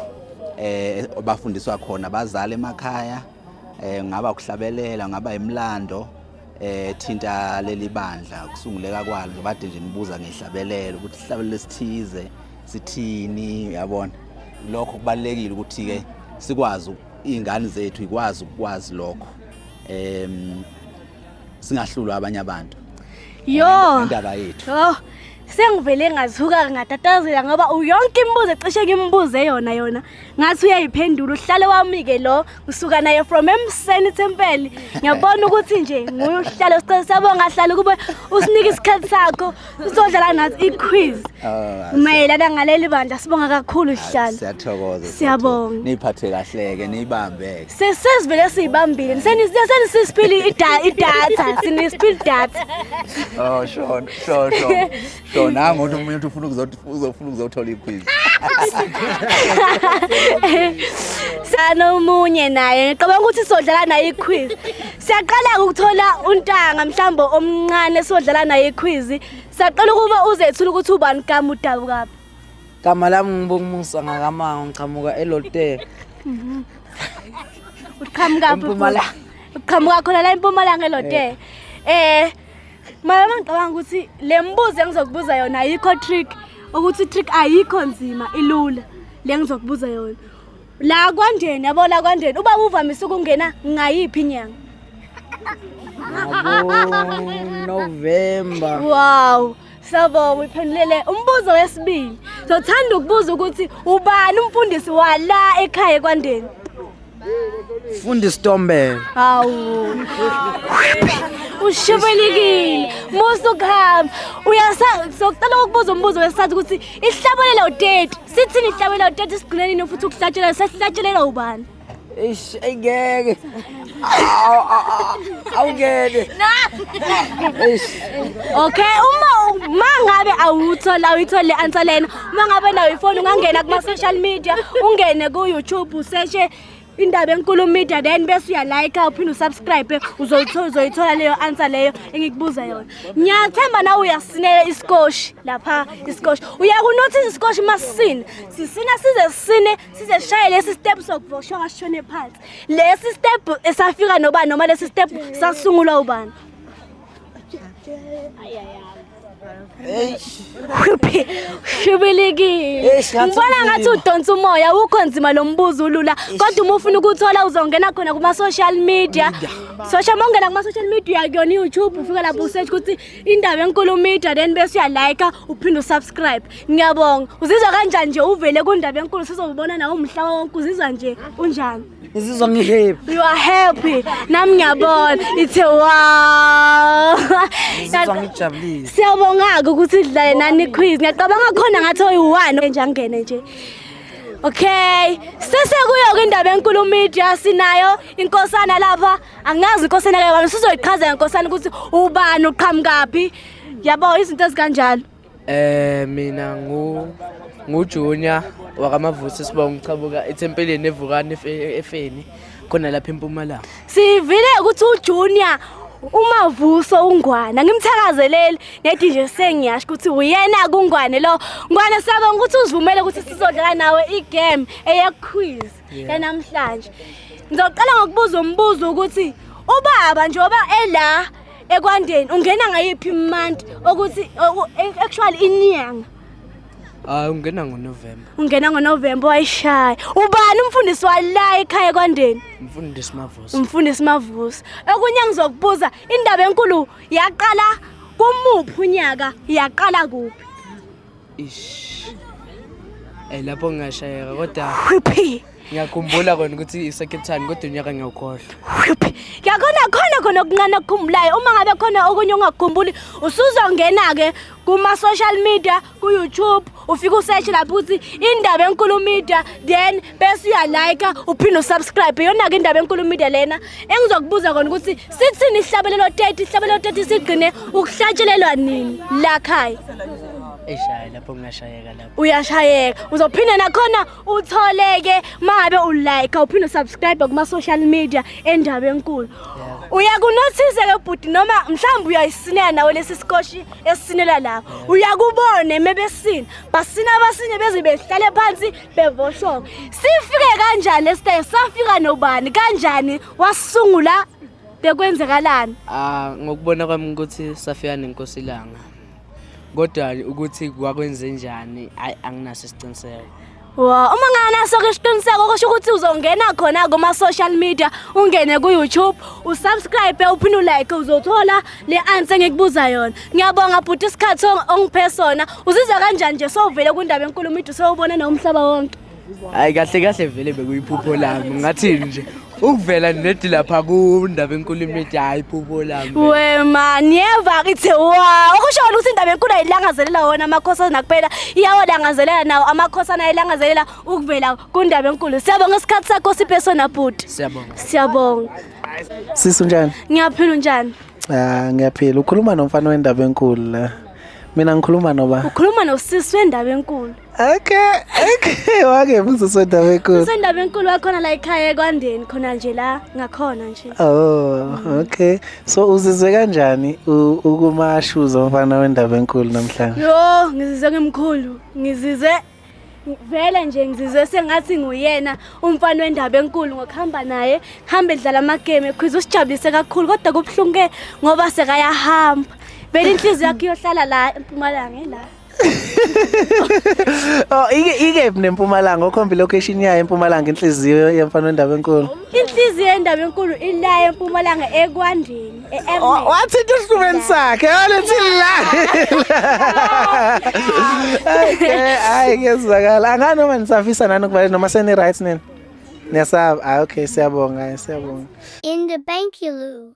abafundiswa khona abazali emakhaya, ngaba ukuhlabelela, ngaba imlando thinta leli bandla, kusunguleka kwalo nje bade nje nibuza ngehlabelelo ukuthi isihlabelelo esithize sithini, uyabona. Lokho kubalulekile ukuthi ke sikwazi iy'ngane zethu ikwazi ukwazi lokho, singahlulwa abanye abantu. Yo. Indaba yethu. Oh, sengivele ngathuka ngatatazela ngoba yonke imibuzo ecishe ngimbuze yona yona ngathi uyayiphendula. Uhlale wami-ke lo ngisuka naye from emseni ithempeli, ngiyabona ukuthi nje nguye uhlale. Sicela, siyabonga hlale kube usinike isikhathi sakho uzodlala nathi i-quiz Oh, mayelana ngaleli bandla. Sibonga kakhulu hlala. Siyathokoza. Siyabonga. Niyiphathe kahle-ke, niyibambe-ke. Sesivele siyibambile, senisisiphile idatha, sinisiphile idatha. Oh, sure, nangu ukuthi umuntu ufuna uzofuna ukuzothola i-quiz. Sanomunye naye ngicabanga ukuthi sodlala naye i-quiz. Siyaqala ukuthola untanga mhlawumbe omncane sodlala naye i-quiz. Siyaqala ukuba uzethula ukuthi ubani gama, udabukaphi. Gama lami ngibongumusa ngakamango, ngiqhamuka eLotte. Uqhamuka Empumalanga. Uqhamuka khona la eMpumalanga eLotte. Mama, ngicabanga ukuthi le mbuzo engizokubuza yona ayikho trick, ukuthi trick ayikho nzima, ilula le ngizokubuza yona. La kwaNdeni, yabo, la kwaNdeni ubaba uvamise ukungena ngayiphi inyanga? Ngabo November. Wow, siyabonga, uyiphendulele. Umbuzo wesibili, sothanda ukubuza ukuthi ubani umfundisi wala ekhaya eKwandeni? Fundisi Tombela. Hawu, ushibelikile musa ukuhamba uyasa. Sokucela ukubuza umbuzo wesithathu ukuthi ihlabelelo 30 sithini? Ihlabelelo 30 sigcine nini futhi ukuhlatshelelwa, sesihlatshelelwa ubani? Eish, ayingeke. Awungene. Eish. Okay, uma mangabe awuthola awuyitholi le answer lena, uma ngabe nayo ifoni ungangena kuma social media, ungene ku YouTube, usearche Indaba Enkulu Media, then bese uyalike uphinde usubscribe, uzoyithola leyo answer leyo engikubuza yona. Ngiyathemba nawe uyasinela isikoshi lapha, isikoshi uyakunothisa isikoshi masisina sisina size sisine size sishaye lesi step sokuvoshoka sishone phansi. Lesi step esafika nobani noma lesi step sasungulwa ubani? Shubilikile. Eish, ngathi Ngibona ngathi unzima. udonsa umoya ukho nzima lo mbuzo ulula. Kodwa uma ufuna ukuthola uzongena khona kuma social media. Social mongena kuma social media kuyona YouTube ufika lapho usearch ukuthi indaba enkulu media then bese uyalike uphinde usubscribe. Ngiyabonga. Uzizwa kanjani nje uvele kundaba enkulu sizobona nawe umhla wonke uzizwa nje unjani? Ngizizwa ngihappy. You are happy. Nami ngiyabona. It's a wow. Ngizizwa ngijabulile. Siyabonga-ke ukuthi sidlale nani quiz. Ngiyacabanga khona ngathi oyi-one nje angene nje. Okay, sesekuyo-ke indaba enkulu media sinayo inkosana lapha. Angazi inkosana ke bani sizoyichaza inkosana ukuthi ubani uqhamukaphi. Yabo izinto ezikanjalo. Mina ngu Junior wakaMavuso sibonga ngichabuka ethempelini eVukani efeni khona lapha eMpumalanga. Sivile ukuthi uJunior uMavuso uNgwane ngimthakazeleli nedi nje sengiyasho ukuthi uyena kuNgwane lo. Ngwane siyabonga ukuthi uzivumele ukuthi sizodlala nawe igame eye quiz yanamhlanje. Ngizoqala ngokubuza umbuzo ukuthi ubaba njengoba ela ekwandeni ungena ngayiphi month ukuthi actually inyanga? Ah, ungena ngoNovember. Ungena ngoNovember wayishaya. Ubani umfundisi wala ekhaya ekwandeni? Umfundisi Mavuso. Umfundisi Mavuso. Okunye ngizokubuza indaba enkulu yaqala kumuphi unyaka yaqala kuphi? Ish. Lapho ngingashayeka kodwa Whiphi. ngiyakhumbula kona ukuthi i-second time kodwa unyaka ngiyawukhohlwa. Yakhona khona khona okuncane okukhumbulayo uma ngabe khona okunye ongakukhumbuli usuzongena ke kuma social media ku YouTube ufike usearch lapho ukuthi indaba enkulu media then bese uyalike uphinde usubscribe. Iyona ke indaba enkulu media lena engizokubuza kona ukuthi sithini isihlabelelo 30 isihlabelelo 30 sigcine ukuhlatshelelwa nini la khaya? Eish, hayi lapho ngingashayeka lapho. Uyashayeka uzophinde nakhona utholeke mangabe ulike uphinde usubscribe kuma social media endaba enkulu. Uyakunothise ke bhuti noma mhlawumbe uyayisinela nawe lesi sikoshi esisinela lapho. Uyakubone mebesina basina abasinye beze behlale phansi bevoshoka. Sifike kanjani lesitayi safika nobani kanjani wasungula bekwenzekalani? Ah, ngokubona kwami ukuthi safika nenkosi ilanga. Kodwa ukuthi kwakwenze njani hayi anginaso isiqiniseko. Wa, uma nganaso ke isiqiniseko kusho ukuthi uzongena khona kuma social media ungene ku YouTube usubscribe uphinde ulike uzothola le answer engikubuza yona. Ngiyabonga bhuti isikhathi ongiphe sona. Uzizwa kanjani nje sowuvele kundaba enkulu media sowubona nomhlaba wonke? Hayi kahle kahle vele bekuyiphupho lami ngathini nje ukuvela nedi lapha kundaba enkulu media hayi iphupho lami. We man, yeva kithi wa. Okusho ukuthi indaba enkulu ayilangazelela wona amakhosana kuphela. Iyawalangazelela nawo amakhosana ayilangazelela ukuvela kundaba enkulu. Siyabonga isikhathi sakho siphe sona bhuti. Siyabonga. Siyabonga. Sisi unjani? Ngiyaphila unjani? Ah, ngiyaphila. Ukhuluma nomfana wendaba enkulu la. Mina ngikhuluma noba. Ukhuluma nosisi wendaba enkulu. Okay, okay, wake usisi wendaba enkulu. Sisi wendaba enkulu wakhona la ekhaya ekwandeni khona nje la ngakhona nje. Oh, okay. So uzizwe kanjani ukumashuza umfana wendaba enkulu namhlanje? Yo, ngizizwe ngimkhulu. Ngizizwe vele nje ngizizwe sengathi nguyena umfana wendaba enkulu ngokuhamba naye, hambe dlala amagame equiz usijabulise kakhulu kodwa kubuhlungu ke ngoba sekayahamba. Vele inhliziyo yakhe iyohlala la eMpumalanga la. Oh, ike nempumalanga okhomba location yayo eMpumalanga inhliziyo yemfana wendaba enkulu. Inhliziyo yendaba enkulu ila eMpumalanga ekwandeni e-Ermelo. Wathinta isihlubeni sakhe, walethi la. Okay, hayi kuyezwakala. Angani noma nisafisa nani ukuba noma seni right nini? Niyasaba. Ah, okay, siyabonga, siyabonga. In the bank you.